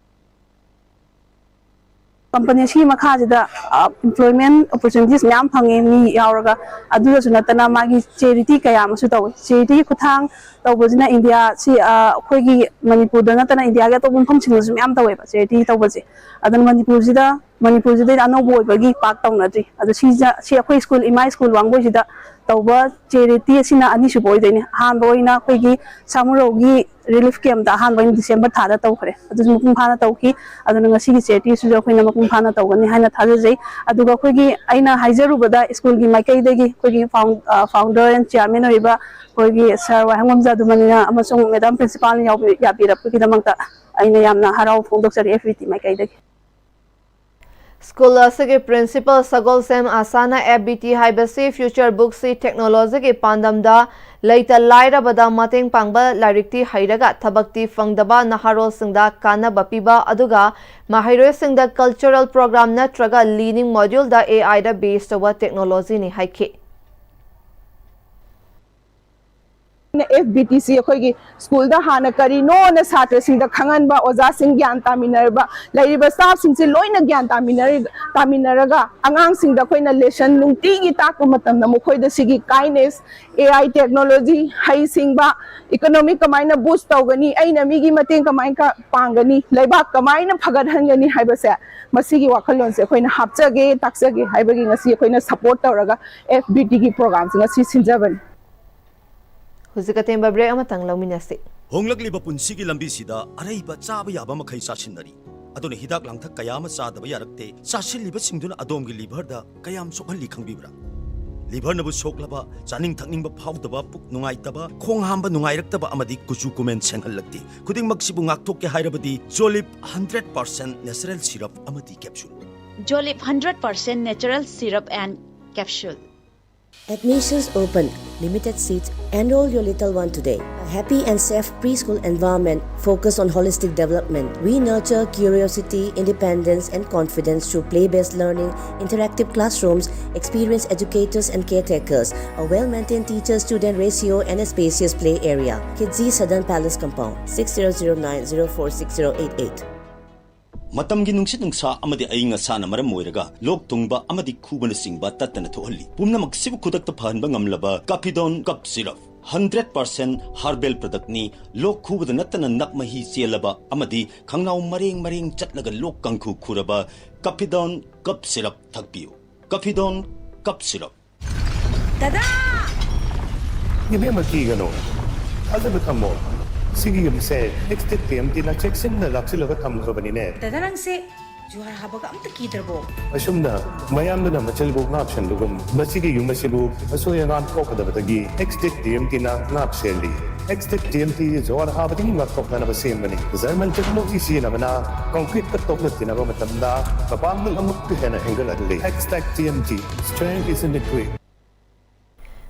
ꯀꯝꯄꯅꯤ ꯑꯁꯤꯒꯤ ꯃꯈꯥꯁꯤꯗ ꯑꯦꯝꯄ꯭ꯂꯣꯏꯃꯦꯟ ꯑꯣꯄꯣꯔꯆꯨꯅꯤꯇꯤꯁ ꯃꯌꯥꯝ ꯐꯪꯉꯦ ꯃꯤ ꯌꯥꯎꯔꯒ꯫ ꯑꯗꯨꯗꯁꯨ ꯅꯠꯇꯅ ꯃꯥꯒꯤ ꯆꯦꯔꯤꯇꯤ ꯀꯌꯥ ꯑꯃꯁꯨ ꯇꯧꯋꯤ꯫ ꯆꯦꯔꯤꯇꯤꯒꯤ ꯈꯨꯠꯊꯥꯡ ꯇꯧꯕꯁꯤꯅ ꯏꯟꯗꯤꯌꯥꯁꯤ ꯑꯩꯈꯣꯏꯒꯤ ꯃꯅꯤꯄꯨꯔꯗ ꯅꯠꯇꯅ ꯏꯟꯗꯤꯌꯥꯒꯤ ꯑꯇꯣꯞꯄ ꯃꯐꯝꯁꯤꯡꯗꯁꯨ ꯃꯌꯥꯝ ꯇꯧꯋꯦꯕ ꯆꯦꯔꯤꯇꯤ ꯇꯧꯕꯁꯦ꯫ ꯑꯗꯨꯅ ꯃꯅꯤꯄꯨꯔꯁꯤꯗ ꯃꯅꯤꯄꯨꯔꯁꯤꯗꯩꯗ ꯑꯅꯧꯕ ꯑꯣꯏꯕꯒꯤ ꯄꯥꯛ ꯇꯧꯅꯗ꯭ꯔꯤ꯫ ꯑꯗꯣ ꯁꯤꯁꯤꯗ ꯁꯤ ꯑꯩꯈꯣꯏ ꯁ꯭ꯀꯨꯜ ꯏꯃꯥ ꯁ꯭ꯀꯨꯜ ꯋꯥꯡꯒꯣꯏꯁꯤꯗ ꯇꯧꯕ ꯆꯦꯔꯤꯇꯤ ꯑꯁꯤꯅ ꯑꯅꯤꯁꯨꯕ ꯑꯣꯏꯗꯣꯏꯅꯦ꯫ ꯑꯍꯥꯟꯕ ꯑꯣꯏꯅ ꯑꯩꯈꯣꯏꯒꯤ ꯁꯥꯃꯨꯔꯧꯒꯤ ꯔꯤꯂꯤꯐ ꯀꯦꯝꯞꯇ ꯑꯍꯥꯟꯕ ꯑꯣꯏꯅ ꯗꯤꯁꯦꯝꯕꯔ ꯊꯥꯗ ꯇꯧꯈ꯭ꯔꯦ꯫ ꯑꯗꯨꯁꯨ ꯃꯄꯨꯡ ꯐꯥꯅ ꯇꯧꯈꯤ꯫ ꯑꯗꯨꯅ ꯉꯁꯤꯒꯤ ꯆꯦꯔꯤꯇꯤꯁꯤꯁꯨ ꯑꯩꯈꯣꯏꯅ ꯃꯄꯨꯡ ꯐꯥꯅ ꯇꯧꯒꯅꯤ ꯍꯥꯏꯅ ꯊꯥꯖꯖꯩ꯫ ꯑꯗꯨꯒ ꯑꯩꯈꯣꯏꯒꯤ ꯑꯩꯅ ꯍꯥꯏꯖꯔꯨꯕꯗ ꯁ꯭ꯀꯨꯜꯒꯤ ꯃꯥꯏꯀꯩꯗꯒꯤ ꯑꯩꯈꯣꯏꯒꯤ ꯐꯥꯎꯟ-, ꯑ, ꯐꯥꯎꯟꯗꯔ ꯑꯦꯟ ꯆꯤꯌꯥꯔꯃꯦꯟ ꯑꯣꯏꯔꯤꯕ ꯑꯩꯈꯣꯏꯒꯤ ꯁꯥꯔ ꯋꯥꯍꯦꯡꯕꯝ ꯖꯥꯗꯨꯃꯅꯤꯅ ꯑꯃꯁꯨꯡ ꯃꯦꯗꯥꯝ ꯄ꯭ꯔꯤꯟꯁꯤꯄꯥꯜꯅ ꯌꯥꯎꯕꯤ-, ꯌꯥꯕꯤꯔꯛꯄꯒꯤꯗꯃꯛꯇ ꯑꯩꯅ ꯌꯥꯝꯅ ꯍꯔꯥꯎꯕ ꯐꯣꯡꯗꯣꯛꯆꯔꯤ ꯑꯦꯐ ꯕꯤ ꯇꯤ ꯃꯥꯏꯀꯩꯗꯒꯤ꯫ ꯁ꯭ꯀꯨꯜ ꯑꯁꯤꯒꯤ ꯄ꯭ꯔꯤꯟꯁꯤꯄꯜ ꯁꯒꯣꯜꯁꯦꯝ ꯑꯥꯁꯥꯅ F B T ꯍꯥꯏꯕꯁꯤ Future Books C Technology ꯒꯤ ꯄꯥꯟꯗꯝꯗ ꯂꯩꯇ ꯂꯥꯏꯔꯕꯗ ꯃꯇꯦꯡ ꯄꯥꯡꯕ ꯂꯥꯏꯔꯤꯛꯇꯤ ꯍꯩꯔꯒ ꯊꯕꯛꯇꯤ ꯐꯪꯗꯕ ꯅꯍꯥꯔꯣꯜꯁꯤꯡꯗ ꯀꯥꯟꯅꯕ ꯄꯤꯕ, ꯑꯗꯨꯒ ꯃꯍꯩꯔꯣꯏꯁꯤꯡꯗ ꯀꯜꯆꯔꯦꯜ ꯄ꯭ꯔꯣꯒ꯭ꯔꯥꯝ ꯅꯠꯇ꯭ꯔꯒ ꯂꯤꯅꯤꯡ ꯃꯣꯗ꯭ꯌꯨꯜꯗ A I ꯗ ꯕꯦꯁ ꯇꯧꯕ ꯇꯦꯛꯅꯣꯂꯣꯖꯤꯅꯤ ꯍꯥꯏꯈꯤ꯫ ꯑꯩꯈꯣꯏꯅ F B T C ꯑꯩꯈꯣꯏꯒꯤ ꯁ꯭ꯀꯨꯜꯗ ꯍꯥꯟꯅ ꯀꯔꯤꯅꯣꯅ ꯁꯥꯇ꯭ꯔꯁꯤꯡꯗ ꯈꯪꯍꯟꯕ, ꯑꯣꯖꯥꯁꯤꯡ ꯒ꯭ꯌꯥꯟ ꯇꯥꯃꯤꯟꯅꯔꯕ, ꯂꯩꯔꯤꯕ staffꯁꯤꯡꯁꯦ ꯂꯣꯏꯅ ꯒ꯭ꯌꯥꯟ ꯇꯥꯃꯤꯟꯅꯔ-, ꯇꯥꯃꯤꯟꯅꯔꯒ ꯑꯉꯥꯡꯁꯤꯡꯗ ꯑꯩꯈꯣꯏꯅ lesson ꯅꯨꯡꯇꯤꯒꯤ ꯇꯥꯛꯄ ꯃꯇꯝꯗ ꯃꯈꯣꯏꯗ ꯁꯤꯒꯤ kindness, A I technology, ꯍꯩꯁꯤꯡꯕ, economic ꯀꯃꯥꯏꯅ boost ꯇꯧꯒꯅꯤ, ꯑꯩꯅ ꯃꯤꯒꯤ ꯃꯇꯦꯡ ꯀꯃꯥꯏꯅ ꯄꯥꯡꯒꯅꯤ, ꯂꯩꯕꯥꯛ ꯀꯃꯥꯏꯅ ꯐꯒꯠꯍꯟꯒꯅꯤ ꯍꯥꯏꯕꯁꯦ, ꯃꯁꯤꯒꯤ ꯋꯥꯈꯜꯂꯣꯟꯁꯦ ꯑꯩꯈꯣꯏꯅ ꯍꯥꯞꯆꯒꯦ, ꯇꯥꯛꯆꯒꯦ ꯍꯥꯏꯕꯒꯤ ꯉꯁꯤ ꯑꯩꯈꯣꯏꯅ support ꯇꯧꯔꯒ F B Tꯒꯤ programꯁꯦ ꯉꯁꯤ ꯁꯤꯟꯖꯕꯅꯤ꯫ ꯍꯧꯖꯤꯛ ꯑꯇꯦꯟꯕ break ꯑꯃꯇꯪ ꯂꯧꯃꯤꯟꯅꯁꯤ꯫ ꯍꯣꯡꯂꯛꯂꯤꯕ ꯄꯨꯟꯁꯤꯒꯤ ꯂꯝꯕꯤꯁꯤꯗ ꯑꯔꯩꯕ ꯆꯥꯕ ꯌꯥꯕ ꯃꯈꯩ ꯆꯥꯁꯤꯟꯅꯔꯤ꯫ ꯑꯗꯨꯅ ꯍꯤꯗꯥꯛ ꯂꯥꯡꯊꯛ ꯀꯌꯥ ꯑꯃ ꯆꯥꯗꯕ ꯌꯥꯔꯛꯇꯦ꯫ ꯆꯥꯁꯤꯜꯂꯤꯕꯁꯤꯡꯗꯨꯅ ꯑꯗꯣꯝꯒꯤ liverꯗ ꯀꯌꯥꯝ ꯁꯣꯛꯍꯜꯂꯤ ꯈꯪꯕꯤꯕ꯭ꯔꯥ? Liverꯅꯕꯨ ꯁꯣꯛꯂꯕ, ꯆꯥꯅꯤꯡ ꯊꯛꯅꯤꯡꯕ ꯐꯥꯎꯗꯕ, ꯄꯨꯛ ꯅꯨꯡꯉꯥꯏꯇꯕ, ꯈꯣꯡ ꯍꯥꯝꯕ ꯅꯨꯡꯉꯥꯏꯔꯛꯇꯕ ꯑꯃꯗꯤ ꯀꯨꯆꯨ ꯀꯨꯃꯦꯟ ꯁꯦꯡꯍꯜꯂꯛꯇꯦ꯫ ꯈꯨꯗꯤꯡꯃꯛꯁꯤꯕꯨ ꯉꯥꯛꯊꯣꯛꯀꯦ ꯍꯥꯏꯔꯕꯗꯤ Jolib hundred percent natural syrup ꯑꯃꯗꯤ capsule꯫ Jolib hundred percent natural syrup and capsule. Admissions open. Limited seats. Enroll your little one today. A happy and safe preschool environment focused on holistic development. We nurture curiosity, independence, and confidence through play based learning, interactive classrooms, experienced educators and caretakers, a well maintained teacher student ratio, and a spacious play area. Kidzi Southern Palace Compound, six zero zero nine zero four six zero eight eight. ꯃꯇꯝꯒꯤ ꯅꯨꯡꯁꯤꯠ ꯅꯨꯡꯁꯥ ꯑꯃꯗꯤ ꯑꯏꯪ ꯑꯁꯥꯅ ꯃꯔꯝ ꯑꯣꯏꯔꯒ ꯂꯣꯛ ꯊꯨꯡꯕ ꯑꯃꯗꯤ ꯈꯨꯕꯅꯆꯤꯡꯕ ꯇꯠꯇꯅ ꯊꯣꯛꯍꯜꯂꯤ꯫ ꯄꯨꯝꯅꯃꯛꯁꯤꯕꯨ ꯈꯨꯗꯛꯇ ꯐꯍꯟꯕ ꯉꯝꯂꯕ Cappidone Cough Syrup, hundred percent herbal productꯅꯤ꯫ ꯂꯣꯛ ꯈꯨꯕꯗ ꯅꯠꯇꯅ ꯅꯞ ꯃꯍꯤ ꯆꯦꯜꯂꯕ ꯑꯃꯗꯤ ꯈꯪꯅꯥꯎ ꯃꯔꯦꯡ ꯃꯔꯦꯡ ꯆꯠꯂꯒ ꯂꯣꯛ ꯀꯥꯡꯈꯨ ꯈꯨꯔꯕ Cappidone Cough Syrup ꯊꯛꯄꯤꯌꯨ꯫ Cappidone Cough Syrup꯫ ꯗꯗꯥ! ꯏꯕꯦꯝꯃ, ꯀꯤꯒꯅꯨ, ꯊꯥꯖꯕ ꯊꯝꯃꯣ꯫ ꯁꯤꯒꯤ ꯌꯨꯝꯁꯦ Extech T M Tꯅ ꯆꯦꯛꯁꯤꯟꯅ ꯂꯥꯛꯁꯤꯜꯂꯒ ꯊꯝꯈ꯭ꯔꯕꯅꯤꯅꯦ꯫ ꯗꯗꯥ, ꯅꯪꯁꯦ ꯖꯨꯍꯥꯔ ꯍꯥꯕꯒ ꯑꯝꯇ ꯀꯤꯗ꯭ꯔꯕꯣ? ꯑꯁꯨꯝꯅ ꯃꯌꯥꯝꯗꯨꯅ ꯃꯆꯤꯜꯕꯨ ꯉꯥꯛꯁꯦꯟꯕꯒꯨꯝ, ꯃꯁꯤꯒꯤ ꯌꯨꯝ ꯑꯁꯤꯕꯨ ꯑꯁꯣꯏ ꯑꯉꯥꯝ ꯊꯣꯛꯀꯗꯕꯗꯒꯤ Extech T M Tꯅ ꯉꯥꯛꯁꯦꯜꯂꯤ꯫ Extech T M T ꯖꯨꯍꯥꯔ ꯍꯥꯕꯗꯒꯤ ꯉꯥꯛꯊꯣꯛꯅꯅꯕ ꯁꯦꯝꯕꯅꯤ꯫ German technology ꯁꯤꯖꯤꯟꯅꯕꯅ concreteꯀ ꯇꯣꯛꯅ ꯇꯤꯟꯅꯕ ꯃꯇꯝꯗ ꯃꯄꯥꯡꯒꯜ ꯑꯃꯨꯛꯀ ꯍꯦꯟꯅ ꯍꯦꯟꯒꯠꯍꯜꯂꯤ꯫ Extech T M T, strength is in the grit.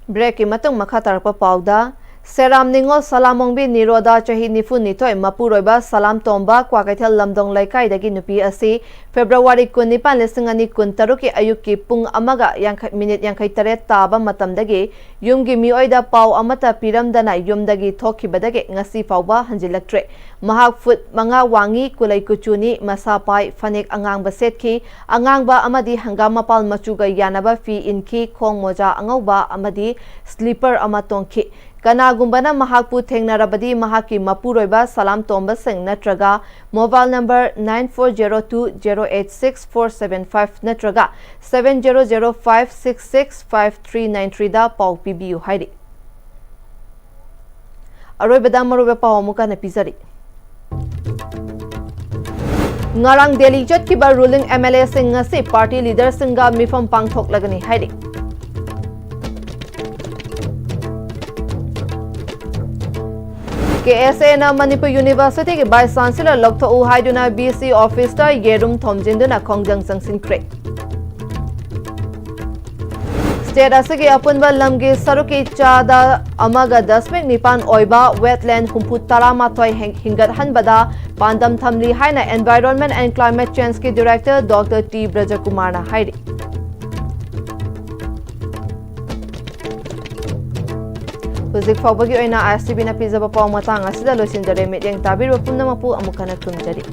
Breakꯀꯤ ꯃꯇꯨꯡ ꯃꯈꯥ ꯇꯥꯔꯛꯄ ꯄꯥꯎꯗ, ꯁꯦꯔꯥꯝ ꯅꯤꯉꯣꯜ ꯁꯂꯥꯃꯣꯡꯕꯤ ꯅꯤꯔꯣꯗ, ꯆꯍꯤ ꯅꯤꯐꯨ ꯅꯤꯊꯣꯏ, ꯃꯄꯨꯔꯣꯏꯕ ꯁꯂꯥꯝ ꯇꯣꯝꯕ, ꯀ꯭ꯋꯥꯀꯩꯊꯦꯜ ꯂꯝꯗꯣꯡ ꯂꯩꯀꯥꯏꯗꯒꯤ ꯅꯨꯄꯤ ꯑꯁꯤ ꯐꯦꯕ꯭ꯔꯨꯋꯥꯔꯤ ꯀꯨꯟꯅꯤꯄꯥꯟ, ꯂꯤꯁꯤꯡ ꯑꯅꯤ ꯀꯨꯟꯇꯔꯨꯛꯀꯤ ꯑꯌꯨꯛꯀꯤ ꯄꯨꯡ ꯑꯃꯒ ꯌꯥꯡꯈꯩ, ꯃꯤꯅꯤꯠ ꯌꯥꯡꯈꯩ ꯇꯔꯦꯠ ꯇꯥꯕ ꯃꯇꯝꯗꯒꯤ ꯌꯨꯝꯒꯤ ꯃꯤꯑꯣꯏꯗ ꯄꯥꯎ ꯑꯃꯠꯇ ꯄꯤꯔꯝꯗꯅ ꯌꯨꯝꯗꯒꯤ ꯊꯣꯛꯈꯤꯕꯗꯒꯤ ꯉꯁꯤ ꯐꯥꯎꯕ ꯍꯟꯖꯤꯜꯂꯛꯇ꯭ꯔꯦ꯫ ꯃꯍꯥꯛ ꯐꯨꯠ ꯃꯉꯥ ꯋꯥꯡꯉꯤ, ꯀꯨꯂꯩ ꯀꯨꯆꯨꯅꯤ, ꯃꯁꯥ ꯄꯥꯏ, ꯐꯅꯦꯛ ꯑꯉꯥꯡꯕ ꯁꯦꯠꯈꯤ, ꯑꯉꯥꯡꯕ ꯑꯃꯗꯤ ꯍꯪꯒꯥꯝ ꯃꯄꯥꯜ ꯃꯆꯨꯒ ꯌꯥꯅꯕ ꯐꯤ ꯏꯟꯈꯤ, ꯈꯣꯡ ꯃꯣꯖꯥ ꯑꯉꯧꯕ ꯑꯃꯗꯤ ꯁ꯭ꯂꯤꯄꯔ ꯑꯃ ꯇꯣꯡꯈꯤ꯫ ꯀꯅꯥꯒꯨꯝꯕꯅ ꯃꯍꯥꯛꯄꯨ ꯊꯦꯡꯅꯔꯕꯗꯤ ꯃꯍꯥꯛꯀꯤ ꯃꯄꯨꯔꯣꯏꯕ ꯁꯂꯥꯝ ꯇꯣꯝꯕ ꯁꯤꯡ ꯅꯠꯇ꯭ꯔꯒ mobile number nine four zero two zero eight six four seven five ꯅꯠꯇ꯭ꯔꯒ seven zero zero five six six five three nine threeꯗ ꯄꯥꯎ ꯄꯤꯕꯤꯌꯨ ꯍꯥꯏꯔꯤ꯫ ꯑꯔꯣꯏꯕꯗ ꯃꯔꯨꯑꯣꯏꯕ ꯄꯥꯎ ꯑꯃꯨꯛ ꯍꯟꯅ ꯄꯤꯖꯔꯤ꯫ ꯉꯔꯥꯡ ꯗꯦꯜꯂꯤ ꯆꯠꯈꯤꯕ ruling MLAꯁꯤꯡ ꯉꯁꯤ party leaderꯁꯤꯡꯒ ꯃꯤꯐꯝ ꯄꯥꯡꯊꯣꯛꯂꯒꯅꯤ ꯍꯥꯏꯔꯤ꯫ KSAꯅ ꯃꯅꯤꯄꯨꯔ Universityꯒꯤ Vice Chancellor ꯂꯧꯊꯣꯛꯎ ꯍꯥꯏꯗꯨꯅ VC officeꯇ ꯌꯦꯔꯨꯝ ꯊꯣꯝꯖꯤꯟꯗꯨꯅ ꯈꯣꯡꯖꯪ ꯆꯪꯁꯤꯟꯈ꯭ꯔꯦ꯫ State ꯑꯁꯤꯒꯤ ꯑꯄꯨꯟꯕ ꯂꯝꯒꯤ ꯁꯔꯨꯛꯀꯤ ꯆꯥꯗ ꯑꯃꯒ ꯗꯁꯃꯤꯛ ꯅꯤꯄꯥꯟ ꯑꯣꯏꯕ wetland ꯍꯨꯝꯐꯨ ꯇꯔꯥꯃꯥꯊꯣꯏ ꯍꯦꯟ-, ꯍꯤꯡꯒꯠꯍꯟꯕꯗ ꯄꯥꯟꯗꯝ ꯊꯝꯂꯤ ꯍꯥꯏꯅ Environment and Climate Changeꯀꯤ Director Doctor T ꯕ꯭ꯔꯖꯀꯨꯃꯥꯔꯅ ꯍꯥꯏꯔꯤ꯫ ꯍꯧꯖꯤꯛ ꯐꯥꯎꯕꯒꯤ ꯑꯣꯏꯅ ISTVꯅ ꯄꯤꯖꯕ ꯄꯥꯎ ꯃꯇꯥꯡ ꯑꯁꯤꯗ ꯂꯣꯏꯁꯤꯟꯖꯔꯦ꯫ ꯃꯤꯠꯌꯦꯡ ꯇꯥꯕꯤꯔꯤꯕ ꯄꯨꯝꯅꯃꯛꯄꯨ ꯑꯃꯨꯛ ꯍꯟꯅ ꯈꯨꯔꯨꯝꯖꯔꯤ꯫